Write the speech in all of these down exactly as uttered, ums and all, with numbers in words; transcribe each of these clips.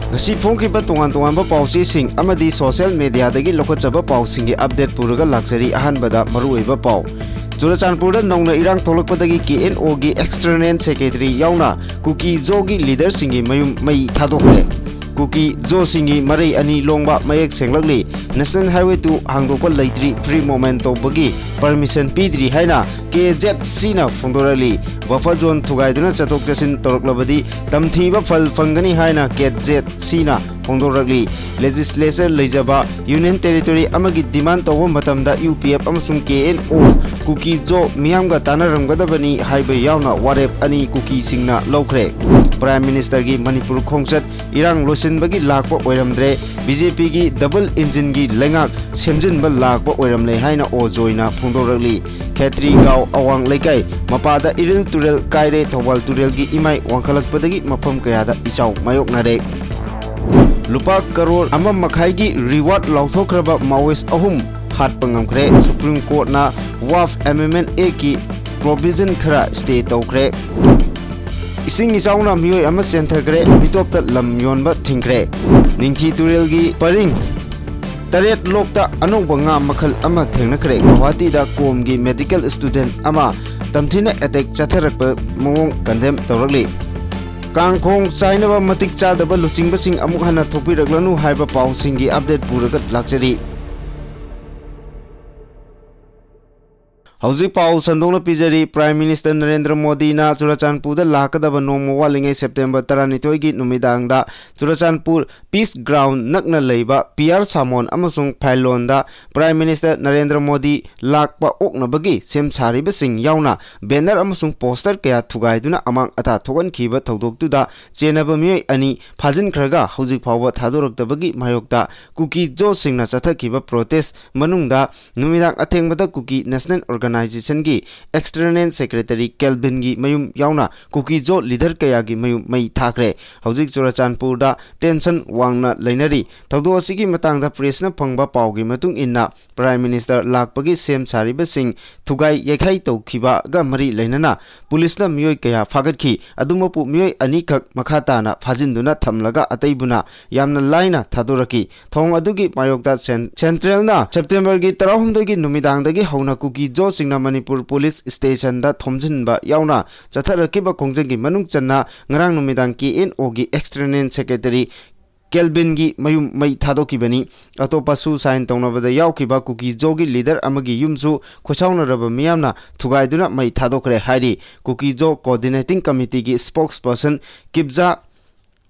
ꯉꯁꯤ ꯐꯣꯡꯈꯤꯕ ꯇꯣꯉꯥꯟ ꯇꯣꯉꯥꯟꯕ ꯄꯥꯎꯆꯦꯁꯤꯡ ꯑꯃꯗꯤ social mediaꯗꯒꯤ ꯂꯧꯈꯠꯆꯕ ꯄꯥꯎꯁꯤꯡꯒꯤ update ꯄꯨꯔꯒ ꯂꯥꯛꯆꯔꯤ꯫ ꯑꯍꯥꯟꯕꯗ ꯃꯔꯨꯑꯣꯏꯕ ꯄꯥꯎ꯫ ꯆꯨꯔꯆꯥꯟꯄꯨꯔꯗ ꯅꯧꯅ ꯏꯔꯥꯡ ꯊꯣꯛꯂꯛꯄꯗꯒꯤ KNOꯒꯤ external secretary ꯌꯥꯎꯅ ꯀꯨꯀꯤ ꯖꯣꯒꯤ leaderꯁꯤꯡꯒꯤ ꯃꯌꯨꯝ ꯃꯩ ꯊꯥꯗꯣꯛꯈ꯭ꯔꯦ꯫ ꯀꯨꯀꯤ ꯖꯣꯁꯤꯡꯒꯤ ꯃꯔꯩ ꯑꯅꯤ ꯂꯣꯡꯕ ꯃꯌꯦꯛ ꯁꯦꯡꯂꯛꯂꯤ꯫ National Highway two ꯍꯥꯡꯗꯣꯛꯄ ꯂꯩꯇ꯭ꯔꯤ, free movement ꯇꯧꯕꯒꯤ permission ꯄꯤꯗ꯭ꯔꯤ ꯍꯥꯏꯅ KZCꯅ ꯐꯣꯡꯗꯣꯔꯛꯂꯤ꯫ Buffer zone ꯊꯨꯒꯥꯏꯗꯨꯅ ꯆꯠꯊꯣꯛ ꯆꯠꯁꯤꯟ ꯇꯧꯔꯛꯂꯕꯗꯤ ꯇꯝꯊꯤꯕ ꯐꯜ ꯐꯪꯒꯅꯤ ꯍꯥꯏꯅ KZCꯅ ꯐꯣꯡꯗꯣꯔꯛꯂꯤ꯫ Legislature ꯂꯩꯖꯕ Union Territory ꯑꯃꯒꯤ demand ꯇꯧꯕ ꯃꯇꯝꯗ UPF ꯑꯃꯁꯨꯡ KNO ꯀꯨꯀꯤ ꯖꯣ ꯃꯤꯌꯥꯝꯒ ꯇꯥꯟꯅꯔꯝꯒꯗꯕꯅꯤ ꯍꯥꯏꯕ ꯌꯥꯎꯅ ꯋꯥꯔꯦꯞ ꯑꯅꯤ ꯀꯨꯀꯤꯁꯤꯡꯅ ꯂꯧꯈ꯭ꯔꯦ꯫ Prime Ministerꯒꯤ ꯃꯅꯤꯄꯨꯔ ꯈꯣꯡꯆꯠ ꯏꯔꯥꯡ ꯂꯣꯏꯁꯤꯟꯕꯒꯤ ꯂꯥꯛꯄ ꯑꯣꯏꯔꯝꯗ꯭ꯔꯦ꯫ BJPꯒꯤ double engineꯒꯤ ꯂꯩꯉꯥꯛ ꯁꯦꯝꯖꯤꯟꯕ ꯂꯥꯛꯄ ꯑꯣꯏꯔꯝꯂꯦ ꯍꯥꯏꯅ ꯑꯣ ꯖꯣꯏꯅ ꯐꯣꯡꯗꯣꯔꯛꯂꯤ꯫ ꯈꯦꯇ꯭ꯔꯤꯒꯥꯎ ꯑꯋꯥꯡ ꯂꯩꯀꯥꯏ ꯃꯄꯥꯗ ꯏꯔꯤꯜ ꯇꯨꯔꯦꯜ ꯀꯥꯏꯔꯦ꯫ ꯊꯧꯕꯥꯜ ꯇꯨꯔꯦꯜꯒꯤ ꯏꯃꯥꯏ ꯋꯥꯡꯈꯠꯂꯛꯄꯗꯒꯤ ꯃꯐꯝ ꯀꯌꯥꯗ ꯏꯆꯥꯎ ꯃꯥꯌꯣꯛꯅꯔꯦ꯫ ꯂꯨꯄꯥ ꯀꯔꯣꯔ ꯑꯃ ꯃꯈꯥꯏꯒꯤ reward ꯂꯥꯎꯊꯣꯛꯈ꯭ꯔꯕ Maoist ꯑꯍꯨꯝ ꯍꯥꯠꯄ ꯉꯝꯈ꯭ꯔꯦ꯫ Supreme Courtꯅ Waqf Amendment Actꯀꯤ provision ꯈꯔ stay ꯇꯧꯈ꯭ꯔꯦ꯫ ꯏꯁꯤꯡ ꯏꯆꯥꯎꯅ ꯃꯤꯑꯣꯏ ꯑꯃ ꯆꯦꯟꯊꯈ꯭ꯔꯦ꯫ ꯃꯤꯇꯣꯞꯇ ꯂꯝ ꯌꯣꯟꯕ ꯊꯤꯡꯈ꯭ꯔꯦ꯫ ꯅꯤꯡꯊꯤ ꯇꯨꯔꯦꯜꯒꯤ ꯄꯔꯤꯡ ꯇꯔꯦꯠ ꯂꯣꯛꯇ ꯑꯅꯧꯕ ꯉꯥ ꯃꯈꯜ ꯑꯃ ꯊꯦꯡꯅꯈ꯭ꯔꯦ꯫ ꯒꯧꯍꯥꯇꯤꯗ ꯀꯣꯝꯒꯤ medical student ꯑꯃ ꯇꯝꯊꯤꯅ attack ꯆꯠꯊꯔꯛꯄ ꯃꯑꯣꯡ condemn ꯇꯧꯔꯛꯂꯤ꯫ ꯀꯥꯡꯈꯣꯡ ꯆꯥꯏꯅꯕ ꯃꯇꯤꯛ ꯆꯥꯗꯕ ꯂꯨꯆꯤꯡꯕꯁꯤꯡ ꯑꯃꯨꯛ ꯍꯟꯅ ꯊꯣꯛꯄꯤꯔꯛꯂꯅꯨ ꯍꯥꯏꯕ ꯄꯥꯎꯁꯤꯡꯒꯤ update ꯄꯨꯔꯒ ꯂꯥꯛꯆꯔꯤ꯫ ꯍꯧꯖꯤꯛ ꯄꯥꯎ ꯁꯟꯗꯣꯛꯅ ꯄꯤꯖꯔꯤ꯫ Prime Minister ꯅꯔꯦꯟꯗ꯭ꯔ ꯃꯣꯗꯤꯅ ꯆꯨꯔꯆꯥꯟꯄꯨꯔꯗ ꯂꯥꯛꯀꯗꯕ ꯅꯣꯡꯃ ꯋꯥꯠꯂꯤꯉꯩ September ꯇꯔꯥꯅꯤꯊꯣꯏꯒꯤ ꯅꯨꯃꯤꯗꯥꯡꯗ ꯆꯨꯔꯆꯥꯟꯄꯨꯔ Peace Ground ꯅꯛꯅ ꯂꯩꯕ ꯄꯤꯌꯥꯔ ꯁꯥꯃꯣꯟ ꯑꯃꯁꯨꯡ ꯐꯥꯏꯂꯣꯟꯗ Prime Minister ꯅꯔꯦꯟꯗ꯭ꯔ ꯃꯣꯗꯤ ꯂꯥꯛꯄ ꯑꯣꯛꯅꯕꯒꯤ ꯁꯦꯝ ꯁꯥꯔꯤꯕꯁꯤꯡ ꯌꯥꯎꯅ banner ꯑꯃꯁꯨꯡ poster ꯀꯌꯥ ꯊꯨꯒꯥꯏꯗꯨꯅ ꯑꯃꯥꯡ ꯑꯇꯥ ꯊꯣꯛꯍꯟꯈꯤꯕ ꯊꯧꯗꯣꯛꯇꯨꯗ ꯆꯦꯟꯅꯕ ꯃꯤꯑꯣꯏ ꯑꯅꯤ ꯐꯥꯖꯤꯟꯈ꯭ꯔꯒ ꯍꯧꯖꯤꯛ ꯐꯥꯎꯕ ꯊꯥꯗꯣꯔꯛꯇꯕꯒꯤ ꯃꯥꯌꯣꯛꯇ ꯀꯨꯀꯤ ꯖꯣꯁꯤꯡꯅ ꯆꯠꯊꯈꯤꯕ protest ꯃꯅꯨꯡꯗ ꯅꯨꯃꯤꯗꯥꯡ ꯑꯊꯦꯡꯕꯗ ꯀꯨꯀꯤ National Organization Organization ꯒꯤ External Secretary ꯀꯦꯜꯕꯤꯟꯒꯤ ꯃꯌꯨꯝ ꯌꯥꯎꯅ ꯀꯨꯀꯤ ꯖꯣ leader ꯀꯌꯥꯒꯤ ꯃꯌꯨꯝ ꯃꯩ ꯊꯥꯈ꯭ꯔꯦ꯫ ꯍꯧꯖꯤꯛ ꯆꯨꯔꯆꯥꯟꯄꯨꯔꯗ tension ꯋꯥꯡꯅ ꯂꯩꯅꯔꯤ꯫ ꯊꯧꯗꯣꯛ ꯑꯁꯤꯒꯤ ꯃꯇꯥꯡꯗ press ꯅ ꯐꯪꯕ ꯄꯥꯎꯒꯤ ꯃꯇꯨꯡ ꯏꯟꯅ, Prime Minister ꯂꯥꯛꯄꯒꯤ ꯁꯦꯝ ꯁꯥꯔꯤꯕꯁꯤꯡ ꯊꯨꯒꯥꯏ ꯌꯩꯈꯥꯏ ꯇꯧꯈꯤꯕꯒ ꯃꯔꯤ ꯂꯩꯅꯅ police ꯅ ꯃꯤꯑꯣꯏ ꯀꯌꯥ ꯐꯥꯒꯠꯈꯤ꯫ ꯑꯗꯨꯃꯛꯄꯨ ꯃꯤꯑꯣꯏ ꯑꯅꯤꯈꯛ ꯃꯈꯥ ꯇꯥꯅ ꯐꯥꯖꯤꯟꯗꯨꯅ ꯊꯝꯂꯒ ꯑꯇꯩꯕꯨꯅ ꯌꯥꯝꯅ ꯂꯥꯏꯅ ꯊꯥꯗꯣꯔꯛꯈꯤ꯫ ꯊꯧꯑꯣꯡ ꯑꯗꯨꯒꯤ ꯃꯥꯌꯣꯛꯇ Cen-, Central ꯅ September ꯒꯤ ꯇꯔꯥꯍꯨꯝꯗꯣꯏꯒꯤ ꯅꯨꯃꯤꯗꯥꯡꯗꯒꯤ ꯍꯧꯅ ꯀꯨꯀꯤ ꯖꯣꯁꯤꯡꯅ ꯃꯅꯤꯄꯨꯔ police station ꯗ ꯊꯣꯝꯖꯤꯟꯕ ꯌꯥꯎꯅ ꯆꯠꯊꯔꯛꯈꯤꯕ ꯈꯣꯡꯖꯪꯒꯤ ꯃꯅꯨꯡ ꯆꯟꯅ ꯉꯔꯥꯡ ꯅꯨꯃꯤꯗꯥꯡ K N O ꯒꯤ External Secretary ꯀꯦꯜꯕꯤꯟꯒꯤ ꯃꯌꯨꯝ ꯃꯩ ꯊꯥꯗꯣꯛꯈꯤꯕꯅꯤ꯫ ꯑꯇꯣꯞꯄ suicide ꯇꯧꯅꯕꯗ ꯌꯥꯎꯈꯤꯕ ꯀꯨꯀꯤ ꯖꯣꯒꯤ leader ꯑꯃꯒꯤ ꯌꯨꯝꯁꯨ ꯈꯣꯏꯁꯥꯎꯅꯔꯕ ꯃꯤꯌꯥꯝꯅ ꯊꯨꯒꯥꯏꯗꯨꯅ ꯃꯩ ꯊꯥꯗꯣꯛꯈ꯭ꯔꯦ ꯍꯥꯏꯔꯤ꯫ ꯀꯨꯀꯤ ꯖꯣ Coordinating Committee ꯒꯤ spokesperson ꯀꯤꯞꯖꯥ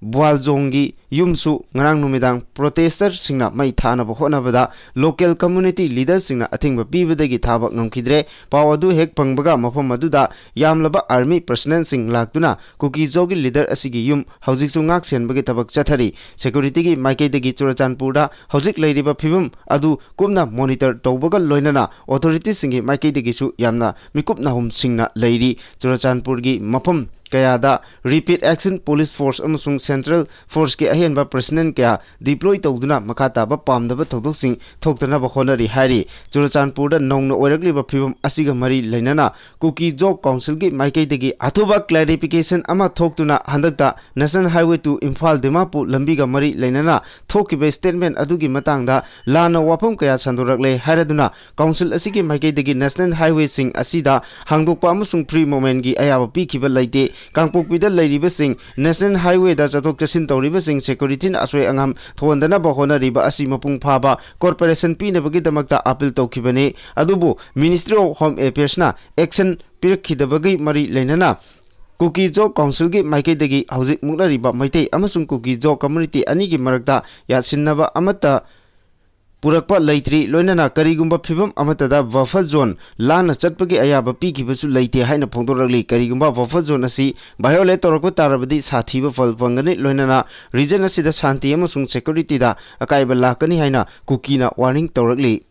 ꯕ꯭ꯋꯥꯜꯖꯣꯡꯒꯤ ꯌꯨꯝꯁꯨ ꯉꯔꯥꯡ ꯅꯨꯃꯤꯗꯥꯡ protester ꯁꯤꯡꯅ ꯃꯩ ꯊꯥꯅꯕ ꯍꯣꯠꯅꯕꯗ local community leader ꯁꯤꯡꯅ ꯑꯊꯤꯡꯕ ꯄꯤꯕꯗꯒꯤ ꯊꯥꯕ ꯉꯝꯈꯤꯗ꯭ꯔꯦ꯫ ꯄꯥꯎ ꯑꯗꯨ ꯍꯦꯛ ꯐꯪꯕꯒ ꯃꯐꯝ ꯑꯗꯨꯗ ꯌꯥꯝꯂꯕ army personnel ꯁꯤꯡ ꯂꯥꯛꯇꯨꯅ ꯀꯨꯀꯤ ꯖꯣꯒꯤ leader ꯑꯁꯤꯒꯤ ꯌꯨꯝ ꯍꯧꯖꯤꯛꯁꯨ ꯉꯥꯛ ꯁꯦꯟꯕꯒꯤ ꯊꯕꯛ ꯆꯠꯊꯔꯤ꯫ Security ꯒꯤ ꯃꯥꯏꯀꯩꯗꯒꯤ ꯆꯨꯔꯆꯥꯟꯄꯨꯔꯗ ꯍꯧꯖꯤꯛ ꯂꯩꯔꯤꯕ ꯐꯤꯕꯝ ꯑꯗꯨ ꯀꯨꯞꯅ monitor ꯇꯧꯕꯒ ꯂꯣꯏꯅꯅ authority ꯁꯤꯡꯒꯤ ꯃꯥꯏꯀꯩꯗꯒꯤꯁꯨ ꯌꯥꯝꯅ ꯃꯤꯀꯨꯞ ꯅꯥꯍꯨꯝꯁꯤꯡꯅ ꯂꯩꯔꯤ꯫ ꯆꯨꯔꯆꯥꯟꯄꯨꯔꯒꯤ ꯃꯐꯝ ꯀꯌꯥꯗ Rapid Action Police Force ꯑꯃꯁꯨꯡ Central Force ꯀꯤ ꯑꯍꯦꯟꯕ personnel ꯀꯌꯥ deploy ꯇꯧꯗꯨꯅ ꯃꯈꯥ ꯇꯥꯕ ꯄꯥꯝꯗꯕ ꯊꯧꯗꯣꯛꯁꯤꯡ ꯊꯣꯛꯇꯅꯕ ꯍꯣꯠꯅꯔꯤ ꯍꯥꯏꯔꯤ꯫ ꯆꯨꯔꯆꯥꯟꯄꯨꯔꯗ ꯅꯧꯅ ꯑꯣꯏꯔꯛꯂꯤꯕ ꯐꯤꯕꯝ ꯑꯁꯤꯒ ꯃꯔꯤ ꯂꯩꯅꯅ ꯀꯨꯀꯤ ꯖꯣ council ꯒꯤ ꯃꯥꯏꯀꯩꯗꯒꯤ ꯑꯊꯨꯕ clarification ꯑꯃ ꯊꯣꯛꯇꯨꯅ ꯍꯟꯗꯛꯇ National Highway two Imphal Dimapur ꯂꯝꯕꯤꯒ ꯃꯔꯤ ꯂꯩꯅꯅ ꯊꯣꯛꯈꯤꯕ statement ꯑꯗꯨꯒꯤ ꯃꯇꯥꯡꯗ ꯂꯥꯟꯅ ꯋꯥꯐꯝ ꯀꯌꯥ ꯁꯟꯗꯣꯔꯛꯂꯦ ꯍꯥꯏꯔꯗꯨꯅ council ꯑꯁꯤꯒꯤ ꯃꯥꯏꯀꯩꯗꯒꯤ National Highway ꯁꯤꯡ ꯑꯁꯤꯗ ꯍꯥꯡꯗꯣꯛꯄ ꯑꯃꯁꯨꯡ free movement ꯒꯤ ꯑꯌꯥꯕ ꯄꯤꯈꯤꯕ ꯂꯩꯇꯦ꯫ ꯀꯥꯡꯄꯣꯛꯄꯤꯗ ꯂꯩꯔꯤꯕꯁꯤꯡ National Highway ꯗ ꯆꯠꯊꯣꯛ ꯆꯠꯁꯤꯟ ꯇꯧꯔꯤꯕꯁꯤꯡ security ꯅ ꯑꯁꯣꯏ ꯑꯉꯥꯝ ꯊꯣꯛꯍꯟꯗꯅꯕ ꯍꯣꯠꯅꯔꯤꯕ ꯑꯁꯤ ꯃꯄꯨꯡ ꯐꯥꯕ cooperation ꯄꯤꯅꯕꯒꯤꯗꯃꯛꯇ appeal ꯇꯧꯈꯤꯕꯅꯤ꯫ ꯑꯗꯨꯕꯨ Ministry of Home Affairs ꯅ action ꯄꯤꯔꯛꯈꯤꯗꯕꯒꯤ ꯃꯔꯤ ꯂꯩꯅꯅ ꯀꯨꯀꯤ ꯖꯣ council ꯒꯤ ꯃꯥꯏꯀꯩꯗꯒꯤ ꯍꯧꯖꯤꯛ ꯃꯨꯛꯅꯔꯤꯕ ꯃꯩꯇꯩ ꯑꯃꯁꯨꯡ ꯀꯨꯀꯤ ꯖꯣ community ꯑꯅꯤꯒꯤ ꯃꯔꯛꯇ ꯌꯥꯠꯁꯤꯟꯅꯕ ꯑꯃꯠꯇ ꯄꯨꯔꯛꯄ ꯂꯩꯇ꯭ꯔꯤ꯫ ꯂꯣꯏꯅꯅ ꯀꯔꯤꯒꯨꯝꯕ ꯐꯤꯕꯝ ꯑꯃꯠꯇꯗ buffer zone ꯂꯥꯟꯅ ꯆꯠꯄꯒꯤ ꯑꯌꯥꯕ ꯄꯤꯈꯤꯕꯁꯨ ꯂꯩꯇꯦ ꯍꯥꯏꯅ ꯐꯣꯡꯗꯣꯔꯛꯂꯤ꯫ ꯀꯔꯤꯒꯨꯝꯕ buffer zone ꯑꯁꯤ violate ꯇꯧꯔꯛꯄ ꯇꯥꯔꯕꯗꯤ ꯁꯥꯊꯤꯕ ꯐꯜ ꯐꯪꯒꯅꯤ꯫ ꯂꯣꯏꯅꯅ region ꯑꯁꯤꯗ ꯁꯥꯟꯇꯤ ꯑꯃꯁꯨꯡ security ꯗ ꯑꯀꯥꯏꯕ ꯂꯥꯛꯀꯅꯤ ꯍꯥꯏꯅ ꯀꯨꯀꯤꯅ warning ꯇꯧꯔꯛꯂꯤ꯫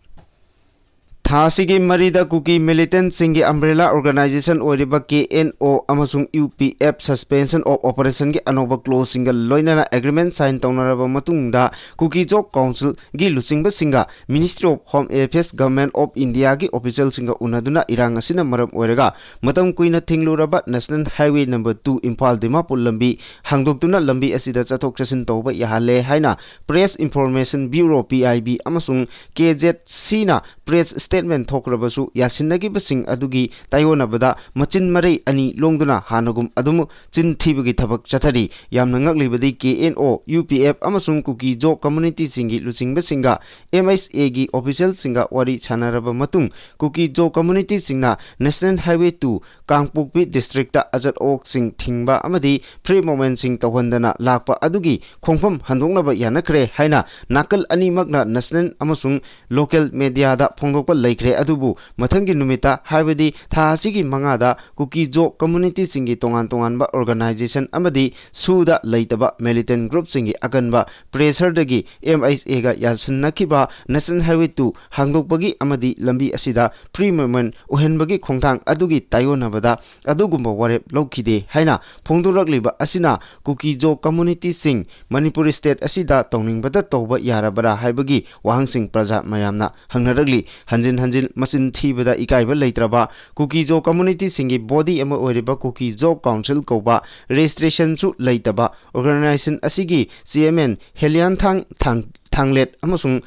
ꯊꯥ ꯑꯁꯤꯒꯤ ꯃꯔꯤꯗ ꯀꯨꯀꯤ ꯃꯤꯂꯤꯇꯦꯟꯠꯁꯤꯡꯒꯤ ꯑꯝꯕ꯭ꯔꯦꯂꯥ ꯑꯣꯔꯒꯅꯥꯏꯖꯦꯁꯟ ꯑꯣꯏꯔꯤꯕ ꯀꯦ ꯑꯦꯟ ꯑꯣ ꯑꯃꯁꯨꯡ U P F suspension of ꯑꯣꯄꯔꯦꯁꯟꯒꯤ ꯑꯅꯧꯕ ꯀ꯭ꯂꯣꯖꯁꯤꯡꯒ ꯂꯣꯏꯅꯅ ꯑꯦꯒ꯭ꯔꯤꯃꯦꯟꯠ ꯁꯥꯏꯟ ꯇꯧꯅꯔꯕ ꯃꯇꯨꯡꯗ ꯀꯨꯀꯤ ꯖꯣꯛ ꯀꯥꯎꯟꯁꯤꯜꯒꯤ ꯂꯨꯆꯤꯡꯕꯁꯤꯡꯒ Ministry of Home Affairs, Government of Indiaꯒꯤ ꯑꯣꯐꯤꯁꯤꯌꯦꯜꯁꯤꯡꯒ ꯎꯅꯗꯨꯅ ꯏꯔꯥꯡ ꯑꯁꯤꯅ ꯃꯔꯝ ꯑꯣꯏꯔꯒ ꯃꯇꯝ ꯀꯨꯏꯅ ꯊꯤꯡꯂꯨꯔꯕ National Highway number two Imphal Dimapur ꯂꯝꯕꯤ ꯍꯥꯡꯗꯣꯛꯇꯨꯅ ꯂꯝꯕꯤ ꯑꯁꯤꯗ ꯆꯠꯊꯣꯛ ꯆꯠꯁꯤꯟ ꯇꯧꯕ ꯌꯥꯍꯜꯂꯦ ꯍꯥꯏꯅ Press Information Bureau, P I B, ꯑꯃꯁꯨꯡ K Z Cꯅ press statement ꯊꯣꯛꯈ꯭ꯔꯕꯁꯨ, ꯌꯥꯁꯤꯟꯅꯈꯤꯕꯁꯤꯡ ꯑꯗꯨꯒꯤ ꯇꯥꯏꯑꯣꯟꯅꯕꯗ ꯃꯆꯤꯟ ꯃꯔꯩ ꯑꯅꯤ ꯂꯣꯡꯗꯨꯅ ꯍꯥꯟꯅꯒꯨꯝ ꯑꯗꯨꯝ ꯆꯤꯟ ꯊꯤꯕꯒꯤ ꯊꯕꯛ ꯆꯠꯊꯔꯤ꯫ ꯌꯥꯝꯅ ꯉꯛꯂꯤꯕꯗꯤ, K N O, U P F ꯑꯃꯁꯨꯡ ꯀꯨꯀꯤ ꯖꯣ ꯀꯝꯃ꯭ꯌꯨꯅꯤꯇꯤꯁꯤꯡꯒꯤ ꯂꯨꯆꯤꯡꯕꯁꯤꯡꯒ M H Aꯒꯤ ꯑꯣꯐꯤꯁꯤꯌꯦꯜꯁꯤꯡꯒ ꯋꯥꯔꯤ ꯁꯥꯟꯅꯔꯕ ꯃꯇꯨꯡ, ꯀꯨꯀꯤ ꯖꯣ ꯀꯝꯃ꯭ꯌꯨꯅꯤꯇꯤꯁꯤꯡꯅ National Highway two ꯀꯥꯡꯄꯣꯛꯄꯤ ꯗꯤꯁꯇ꯭ꯔꯤꯛꯇ ꯑꯆꯠ ꯑꯋꯣꯛꯁꯤꯡ ꯊꯤꯡꯕ ꯑꯃꯗꯤ free movementꯁꯤꯡ ꯇꯧꯍꯟꯗꯅ ꯂꯥꯛꯄ ꯑꯗꯨꯒꯤ ꯈꯣꯡꯐꯝ ꯍꯟꯗꯣꯛꯅꯕ ꯌꯥꯅꯈ꯭ꯔꯦ ꯍꯥꯏꯅ ꯅꯥꯀꯜ ꯑꯅꯤꯃꯛꯅ national ꯑꯃꯁꯨꯡ local mediaꯗ ꯐꯣꯡꯗꯣꯛꯄ ꯂꯩꯈ꯭ꯔꯦ꯫ ꯑꯗꯨꯕꯨ ꯃꯊꯪꯒꯤ ꯅꯨꯃꯤꯠꯇ, ꯍꯥꯏꯕꯗꯤ ꯊꯥ ꯑꯁꯤꯒꯤ ꯃꯉꯥꯗ, ꯀꯨꯀꯤ ꯖꯣ ꯀꯝꯃ꯭ꯌꯨꯅꯤꯇꯤꯁꯤꯡꯒꯤ ꯇꯣꯉꯥꯟ ꯇꯣꯉꯥꯟꯕ ꯑꯣꯔꯒꯅꯥꯏꯖꯦꯁꯟ ꯑꯃꯗꯤ ꯁꯨꯗ ꯂꯩꯇꯕ ꯃꯤꯂꯤꯇꯦꯟꯠ ꯒ꯭ꯔꯨꯞꯁꯤꯡꯒꯤ ꯑꯀꯟꯕ ꯄ꯭ꯔꯦꯁꯔꯗꯒꯤ M H Aꯒ ꯌꯥꯁꯤꯟꯅꯈꯤꯕ National Highway two ꯍꯥꯡꯗꯣꯛꯄꯒꯤ ꯑꯃꯗꯤ ꯂꯝꯕꯤ ꯑꯁꯤꯗ free movement ꯑꯣꯏꯍꯟꯕꯒꯤ ꯈꯣꯡꯊꯥꯡ ꯑꯗꯨꯒꯤ ꯇꯥꯏꯑꯣꯟꯅꯕꯗ ꯑꯗꯨꯒꯨꯝꯕ ꯋꯥꯔꯦꯞ ꯂꯧꯈꯤꯗꯦ ꯍꯥꯏꯅ ꯐꯣꯡꯗꯣꯔꯛꯂꯤꯕ ꯑꯁꯤꯅ ꯀꯨꯀꯤ ꯖꯣ ꯀꯝꯃ꯭ꯌꯨꯅꯤꯇꯤꯁꯤꯡ ꯃꯅꯤꯄꯨꯔ ꯁ꯭ꯇꯦꯠ ꯑꯁꯤꯗ ꯇꯧꯅꯤꯡꯕꯇ ꯇꯧꯕ ꯌꯥꯔꯕꯔꯥ ꯍꯥꯏꯕꯒꯤ ꯋꯥꯍꯪꯁꯤꯡ ꯄ꯭ꯔꯖꯥ ꯃꯌꯥꯝꯅ ꯍꯪꯅꯔꯛꯂꯤ꯫ ꯍꯟꯖꯤꯟ ꯍꯟꯖꯤꯟ ꯃꯆꯤꯟ ꯊꯤꯕꯗ ꯏꯀꯥꯏꯕ ꯂꯩꯇ꯭ꯔꯕ ꯀꯨꯀꯤ ꯖꯣ ꯀꯝꯃ꯭ꯌꯨꯅꯤꯇꯤꯁꯤꯡꯒꯤ ꯕꯣꯗꯤ ꯑꯃ ꯑꯣꯏꯔꯤꯕ ꯀꯨꯀꯤ ꯖꯣ ꯀꯥꯎꯟꯁꯤꯜ ꯀꯧꯕ ꯔꯦꯖꯤꯁꯇ꯭ꯔꯦꯁꯟꯁꯨ ꯂꯩꯇꯕ ꯑꯣꯔꯒꯅꯥꯏꯖꯦꯁꯟ ꯑꯁꯤꯒꯤ ꯆꯤꯌꯔꯃꯦꯟ ꯍꯦꯂꯤꯌꯥꯟꯊꯥꯡ ꯊꯥꯡ-, ꯊꯥꯡꯂꯦꯠ ꯑꯃꯁꯨꯡ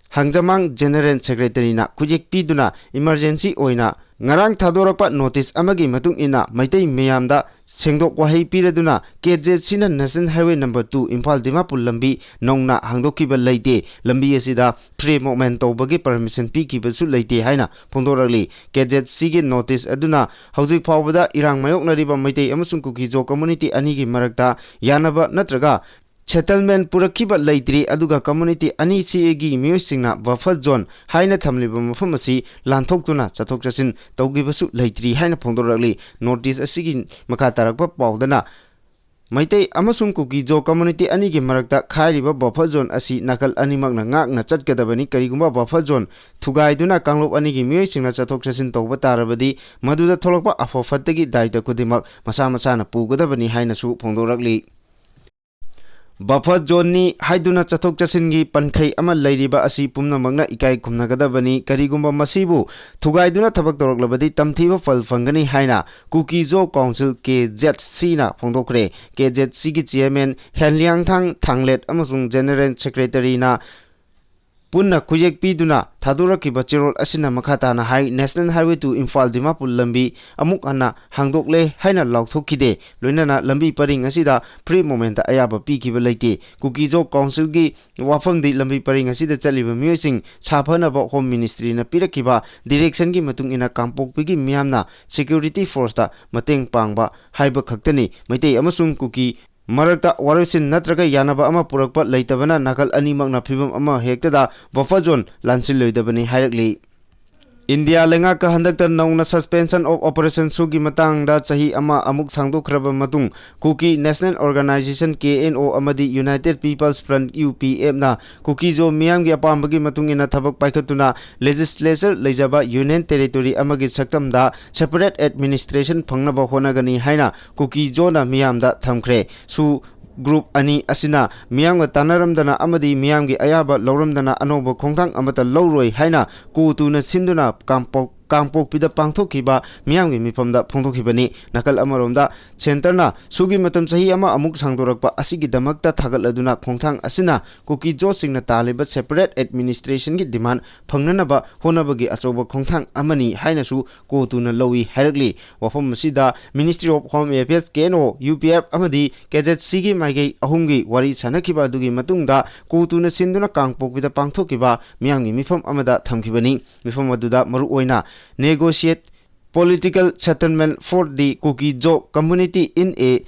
ꯍꯥꯡꯖꯃꯥꯡ ꯖꯦꯅꯔꯦꯜ ꯁꯦꯀ꯭ꯔꯦꯇꯔꯤꯅ ꯈꯨꯌꯦꯛ ꯄꯤꯗꯨꯅ ꯏꯃꯔꯖꯦꯟꯁꯤ ꯑꯣꯏꯅ ꯉꯔꯥꯡ ꯊꯥꯗꯣꯔꯛꯄ ꯅꯣꯇꯤꯁ ꯑꯃꯒꯤ ꯃꯇꯨꯡ ꯏꯟꯅ ꯃꯩꯇꯩ ꯃꯤꯌꯥꯝꯗ ꯁꯦꯡꯗꯣꯛ ꯋꯥꯍꯩ ꯄꯤꯔꯗꯨꯅ K Z Cꯅ National Highway number two Imphal Dimapur ꯂꯝꯕꯤ ꯅꯧꯅ ꯍꯥꯡꯗꯣꯛꯈꯤꯕ ꯂꯩꯇꯦ꯫ ꯂꯝꯕꯤ ꯑꯁꯤꯗ free movement ꯇꯧꯕꯒꯤ permission ꯄꯤꯈꯤꯕꯁꯨ ꯂꯩꯇꯦ ꯍꯥꯏꯅ ꯐꯣꯡꯗꯣꯔꯛꯂꯤ꯫ K Z Cꯒꯤ ꯅꯣꯇꯤꯁ ꯑꯗꯨꯅ ꯍꯧꯖꯤꯛ ꯐꯥꯎꯕꯗ ꯏꯔꯥꯡ ꯃꯥꯌꯣꯛꯅꯔꯤꯕ ꯃꯩꯇꯩ ꯑꯃꯁꯨꯡ ꯀꯨꯀꯤ ꯖꯣ ꯀꯝꯃ꯭ꯌꯨꯅꯤꯇꯤ ꯑꯅꯤꯒꯤ ꯃꯔꯛꯇ ꯌꯥꯅꯕ ꯅꯠꯇ꯭ꯔꯒ ꯁꯦꯇꯜꯃꯦꯟꯠ ꯄꯨꯔꯛꯈꯤꯕ ꯂꯩꯇ꯭ꯔꯤ, ꯑꯗꯨꯒ ꯀꯝꯃ꯭ꯌꯨꯅꯤꯇꯤ ꯑꯅꯤꯁꯤꯒꯤ ꯃꯤꯑꯣꯏꯁꯤꯡꯅ buffer zone ꯍꯥꯏꯅ ꯊꯝꯂꯤꯕ ꯃꯐꯝ ꯑꯁꯤ ꯂꯥꯟꯊꯣꯛꯇꯨꯅ ꯆꯠꯊꯣꯛ ꯆꯠꯁꯤꯟ ꯇꯧꯈꯤꯕꯁꯨ ꯂꯩꯇ꯭ꯔꯤ ꯍꯥꯏꯅ ꯐꯣꯡꯗꯣꯔꯛꯂꯤ꯫ ꯅꯣꯇꯤꯁ ꯑꯁꯤꯒꯤ ꯃꯈꯥ ꯇꯥꯔꯛꯄ ꯄꯥꯎꯗꯅ ꯃꯩꯇꯩ ꯑꯃꯁꯨꯡ ꯀꯨꯀꯤ ꯖꯣ ꯀꯝꯃ꯭ꯌꯨꯅꯤꯇꯤ ꯑꯅꯤꯒꯤ ꯃꯔꯛꯇ ꯈꯥꯏꯔꯤꯕ ꯕꯐꯔ ꯖꯣꯟ ꯑꯁꯤ ꯅꯥꯀꯜ ꯑꯅꯤꯃꯛꯅ ꯉꯥꯛꯅ ꯆꯠꯀꯗꯕꯅꯤ꯫ ꯀꯔꯤꯒꯨꯝꯕ ꯕꯐꯔ ꯖꯣꯟ ꯊꯨꯒꯥꯏꯗꯨꯅ ꯀꯥꯡꯂꯨꯞ ꯑꯅꯤꯒꯤ ꯃꯤꯑꯣꯏꯁꯤꯡꯅ ꯆꯠꯊꯣꯛ ꯆꯠꯁꯤꯟ ꯇꯧꯕ ꯇꯥꯔꯕꯗꯤ, ꯃꯗꯨꯗ ꯊꯣꯛꯂꯛꯄ ꯑꯐ ꯐꯠꯇꯒꯤ ꯗꯥꯏꯇ ꯈꯨꯗꯤꯡꯃꯛ ꯃꯁꯥ ꯃꯁꯥꯅ ꯄꯨꯒꯗꯕꯅꯤ ꯍꯥꯏꯅꯁꯨ ꯐꯣꯡꯗꯣꯔꯛꯂꯤ꯫ ꯕꯐꯔ ꯖꯣꯟꯅꯤ ꯍꯥꯏꯗꯨꯅ ꯆꯠꯊꯣꯛ ꯆꯠꯁꯤꯟꯒꯤ ꯄꯟꯈꯩ ꯑꯃ ꯂꯩꯔꯤꯕ ꯑꯁꯤ ꯄꯨꯝꯅꯃꯛꯅ ꯏꯀꯥꯏ ꯈꯨꯝꯅꯒꯗꯕꯅꯤ꯫ ꯀꯔꯤꯒꯨꯝꯕ ꯃꯁꯤꯕꯨ ꯊꯨꯒꯥꯏꯗꯨꯅ ꯊꯕꯛ ꯇꯧꯔꯛꯂꯕꯗꯤ ꯇꯝꯊꯤꯕ ꯐꯜ ꯐꯪꯒꯅꯤ ꯍꯥꯏꯅ ꯀꯨꯀꯤ ꯖꯣ ꯀꯥꯎꯟꯁꯤꯜ, ꯀꯦ ꯖꯦꯠ ꯁꯤꯅ ꯐꯣꯡꯗꯣꯛꯈ꯭ꯔꯦ꯫ ꯀꯦ ꯖꯦꯠ ꯁꯤꯒꯤ ꯆꯤꯌꯔꯃꯦꯟ ꯍꯦꯟꯂꯤꯌꯥꯡꯊꯥꯡ ꯊꯥꯡꯂꯦꯠ ꯑꯃꯁꯨꯡ ꯖꯦꯅꯔꯦꯜ ꯁꯦꯀ꯭ꯔꯦꯇꯔꯤꯅ ꯄꯨꯟꯅ ꯈꯨꯌꯦꯛ ꯄꯤꯗꯨꯅ ꯊꯥꯗꯣꯔꯛꯈꯤꯕ ꯆꯦꯔꯣꯜ ꯑꯁꯤꯅ ꯃꯈꯥ ꯇꯥꯅ ꯍꯥꯏ, National Highway two Imphal Dimapur ꯂꯝꯕꯤ ꯑꯃꯨꯛ ꯍꯟꯅ ꯍꯥꯡꯗꯣꯛꯂꯦ ꯍꯥꯏꯅ ꯂꯥꯎꯊꯣꯛꯈꯤꯗꯦ꯫ ꯂꯣꯏꯅꯅ ꯂꯝꯕꯤ ꯄꯔꯤꯡ ꯑꯁꯤꯗ free movementꯇ ꯑꯌꯥꯕ ꯄꯤꯈꯤꯕ ꯂꯩꯇꯦ꯫ ꯀꯨꯀꯤ ꯖꯣ ꯀꯥꯎꯟꯁꯤꯜꯒꯤ ꯋꯥꯐꯝꯗꯤ ꯂꯝꯕꯤ ꯄꯔꯤꯡ ꯑꯁꯤꯗ ꯆꯠꯂꯤꯕ ꯃꯤꯑꯣꯏꯁꯤꯡ ꯁꯥꯐꯅꯕ Home Ministryꯅ ꯄꯤꯔꯛꯈꯤꯕ directionꯒꯤ ꯃꯇꯨꯡ ꯏꯟꯅ ꯀꯥꯡꯄꯣꯛꯄꯤꯒꯤ ꯃꯤꯌꯥꯝꯅ security forceꯇ ꯃꯇꯦꯡ ꯄꯥꯡꯕ ꯍꯥꯏꯕ ꯈꯛꯇꯅꯤ꯫ ꯃꯩꯇꯩ ꯑꯃꯁꯨꯡ ꯀꯨꯀꯤ ꯃꯔꯛꯇ ꯋꯥꯔꯣꯏꯁꯤꯟ ꯅꯠꯇ꯭ꯔꯒ ꯌꯥꯅꯕ ꯑꯃ ꯄꯨꯔꯛꯄ ꯂꯩꯇꯕꯅ ꯅꯥꯀꯜ ꯑꯅꯤꯃꯛꯅ ꯐꯤꯚꯝ ꯑꯃ ꯍꯦꯛꯇꯗ buffer zone ꯂꯥꯟꯁꯤꯜꯂꯣꯏꯗꯕꯅꯤ ꯍꯥꯏꯔꯛꯂꯤ꯫ ꯏꯟꯗꯤꯌꯥ ꯂꯩꯉꯥꯛꯀ ꯍꯟꯗꯛꯇ ꯅꯧꯅ Suspension of Operation ꯁꯨꯒꯤ ꯃꯇꯥꯡꯗ ꯆꯍꯤ ꯑꯃ ꯑꯃꯨꯛ ꯁꯥꯡꯗꯣꯛꯈ꯭ꯔꯕ ꯃꯇꯨꯡ, ꯀꯨꯀꯤ National Organisation, ꯀꯦ ꯑꯦꯟ ꯑꯣ, ꯑꯃꯗꯤ United People's Front, ꯌꯨ ꯄꯤ ꯑꯦꯐꯅ ꯀꯨꯀꯤ ꯖꯣ ꯃꯤꯌꯥꯝꯒꯤ ꯑꯄꯥꯝꯕꯒꯤ ꯃꯇꯨꯡ ꯏꯟꯅ ꯊꯕꯛ ꯄꯥꯏꯈꯠꯇꯨꯅ legislature ꯂꯩꯖꯕ Union Territory ꯑꯃꯒꯤ ꯁꯛꯇꯝꯗ separate administration ꯐꯪꯅꯕ ꯍꯣꯠꯅꯒꯅꯤ ꯍꯥꯏꯅ ꯀꯨꯀꯤ ꯖꯣꯅ ꯃꯤꯌꯥꯝꯗ ꯊꯝꯈ꯭ꯔꯦ꯫ ꯁꯨ group ꯑꯅꯤ ꯑꯁꯤꯅ ꯃꯤꯌꯥꯝꯒ ꯇꯥꯟꯅꯔꯝꯗꯅ ꯑꯃꯗꯤ ꯃꯤꯌꯥꯝꯒꯤ ꯑꯌꯥꯕ ꯂꯧꯔꯝꯗꯅ ꯑꯅꯧꯕ ꯈꯣꯡꯊꯥꯡ ꯑꯃꯠꯇ ꯂꯧꯔꯣꯏ ꯍꯥꯏꯅ ꯀꯣꯇꯨꯅ ꯁꯤꯟꯗꯨꯅ ꯀꯥꯡꯄꯣꯛ-, ꯀꯥꯡꯄꯣꯛꯄꯤꯗ ꯄꯥꯡꯊꯣꯛꯈꯤꯕ ꯃꯤꯌꯥꯝꯒꯤ ꯃꯤꯐꯝꯗ ꯐꯣꯡꯗꯣꯛꯈꯤꯕꯅꯤ꯫ ꯅꯥꯀꯜ ꯑꯃꯔꯣꯝꯗ, centreꯅ ꯁꯨꯒꯤ ꯃꯇꯝ ꯆꯍꯤ ꯑꯃ ꯑꯃꯨꯛ ꯁꯥꯡꯗꯣꯔꯛꯄ ꯑꯁꯤꯒꯤꯗꯃꯛꯇ ꯊꯥꯒꯠꯂꯗꯨꯅ ꯈꯣꯡꯊꯥꯡ ꯑꯁꯤꯅ ꯀꯨꯀꯤ ꯖꯣꯁꯤꯡꯅ ꯇꯥꯜꯂꯤꯕ separate administrationꯒꯤ demand ꯐꯪꯅꯅꯕ ꯍꯣꯠꯅꯕꯒꯤ ꯑꯆꯧꯕ ꯈꯣꯡꯊꯥꯡ ꯑꯃꯅꯤ ꯍꯥꯏꯅꯁꯨ ꯀꯣꯇꯨꯅ ꯂꯧꯏ ꯍꯥꯏꯔꯛꯂꯤ꯫ ꯋꯥꯐꯝ ꯑꯁꯤꯗ Ministry of Home Affairs, K N O, U P F ꯑꯃꯗꯤ ꯀꯦ ꯖꯦꯠ ꯁꯤꯒꯤ ꯃꯥꯏꯀꯩ ꯑꯍꯨꯝꯒꯤ ꯋꯥꯔꯤ ꯁꯥꯟꯅꯈꯤꯕ ꯑꯗꯨꯒꯤ ꯃꯇꯨꯡꯗ ꯀꯣꯇꯨꯅ ꯁꯤꯟꯗꯨꯅ ꯀꯥꯡꯄꯣꯛꯄꯤꯗ ꯄꯥꯡꯊꯣꯛꯈꯤꯕ ꯃꯤꯌꯥꯝꯒꯤ ꯃꯤꯐꯝ ꯑꯃꯗ ꯊꯝꯈꯤꯕꯅꯤ꯫ ꯃꯤꯐꯝ ꯑꯗꯨꯗ ꯃꯔꯨꯑꯣꯏꯅ Negotiate Political Settlement for the Kuki Zo Community in a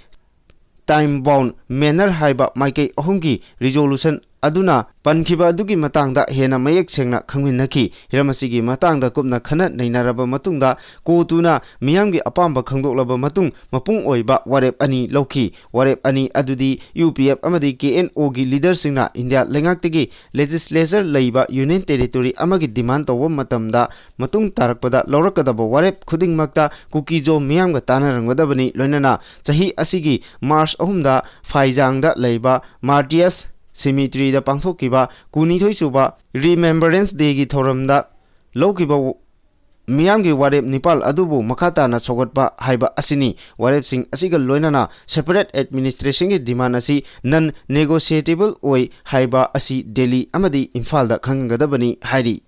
Time Bound Manner ꯍꯥꯏꯕ ꯃꯥꯏꯀꯩ ꯑꯍꯨꯝꯒꯤ resolution ꯑꯗꯨꯅ ꯄꯟꯈꯤꯕ ꯑꯗꯨꯒꯤ ꯃꯇꯥꯡꯗ ꯍꯦꯟꯅ ꯃꯌꯦꯛ ꯁꯦꯡꯅ ꯈꯪꯃꯤꯟꯅꯈꯤ꯫ ꯍꯤꯔꯝ ꯑꯁꯤꯒꯤ ꯃꯇꯥꯡꯗ ꯀꯨꯞꯅ ꯈꯟꯅ ꯅꯩꯅꯔꯕ ꯃꯇꯨꯡꯗ, ꯀꯣꯇꯨꯅ ꯃꯤꯌꯥꯝꯒꯤ ꯑꯄꯥꯝꯕ ꯈꯪꯗꯣꯛꯂꯕ ꯃꯇꯨꯡ, ꯃꯄꯨꯡ ꯑꯣꯏꯕ ꯋꯥꯔꯦꯞ ꯑꯅꯤ ꯂꯧꯈꯤ꯫ ꯋꯥꯔꯦꯞ ꯑꯅꯤ ꯑꯗꯨꯗꯤ ꯌꯨ ꯄꯤ ꯑꯦꯐ ꯑꯃꯗꯤ ꯀꯦ ꯑꯦꯟ ꯑꯣꯒꯤ ꯂꯤꯗꯔꯁꯤꯡꯅ ꯏꯟꯗꯤꯌꯥ ꯂꯩꯉꯥꯛꯇꯒꯤ ꯂꯦꯖꯤꯁꯂꯦꯆꯔ ꯂꯩꯕ ꯌꯨꯅꯤꯌꯟ ꯇꯦꯔꯤꯇꯣꯔꯤ ꯑꯃꯒꯤ ꯗꯤꯃꯥꯟ ꯇꯧꯕ ꯃꯇꯝꯗ ꯃꯇꯨꯡ ꯇꯥꯔꯛꯄꯗ ꯂꯧꯔꯛꯀꯗꯕ ꯋꯥꯔꯦꯞ ꯈꯨꯗꯤꯡꯃꯛꯇ ꯀꯨꯀꯤꯖꯣ ꯃꯤꯌꯥꯝꯒ ꯇꯥꯟꯅꯔꯝꯒꯗꯕꯅꯤ꯫ ꯂꯣꯏꯅꯅ ꯆꯍꯤ ꯑꯁꯤꯒꯤ ꯃꯥꯔꯆ ꯑꯍꯨꯝꯗ ꯐꯥꯏꯖꯥꯡꯗ ꯂꯩꯕ ꯃꯥꯔꯇꯤꯌꯁ ꯁꯤꯃꯤꯇ꯭ꯔꯤꯗ ꯄꯥꯡꯊꯣꯛꯈꯤꯕ ꯀꯨꯟꯅꯤꯊꯣꯏ ꯁꯨꯕ ꯔꯤꯃꯦꯝꯕꯔꯦꯟꯁ ꯗꯦꯒꯤ ꯊꯧꯔꯝꯗ ꯂꯧꯈꯤꯕ ꯃꯤꯌꯥꯝꯒꯤ ꯋꯥꯔꯦꯞ ꯅꯤꯄꯥꯜ ꯑꯗꯨꯕꯨ ꯃꯈꯥ ꯇꯥꯅ ꯁꯧꯒꯠꯄ ꯍꯥꯏꯕ ꯑꯁꯤꯅꯤ꯫ ꯋꯥꯔꯦꯞꯁꯤꯡ ꯑꯁꯤꯒ ꯂꯣꯏꯅꯅ ꯁꯦꯄꯔꯦꯠ ꯑꯦꯗꯃꯤꯅꯤꯁꯇ꯭ꯔꯦꯁꯟꯒꯤ ꯗꯤꯃꯥꯟ ꯑꯁꯤ ꯅꯟ ꯅꯦꯒꯣꯁꯤꯌꯦꯇꯦꯕꯜ ꯑꯣꯏ ꯍꯥꯏꯕ ꯑꯁꯤ ꯗꯦꯜꯂꯤ ꯑꯃꯗꯤ ꯏꯝꯐꯥꯜꯗ ꯈꯪꯍꯟꯒꯗꯕꯅꯤ ꯍꯥꯏꯔꯤ꯫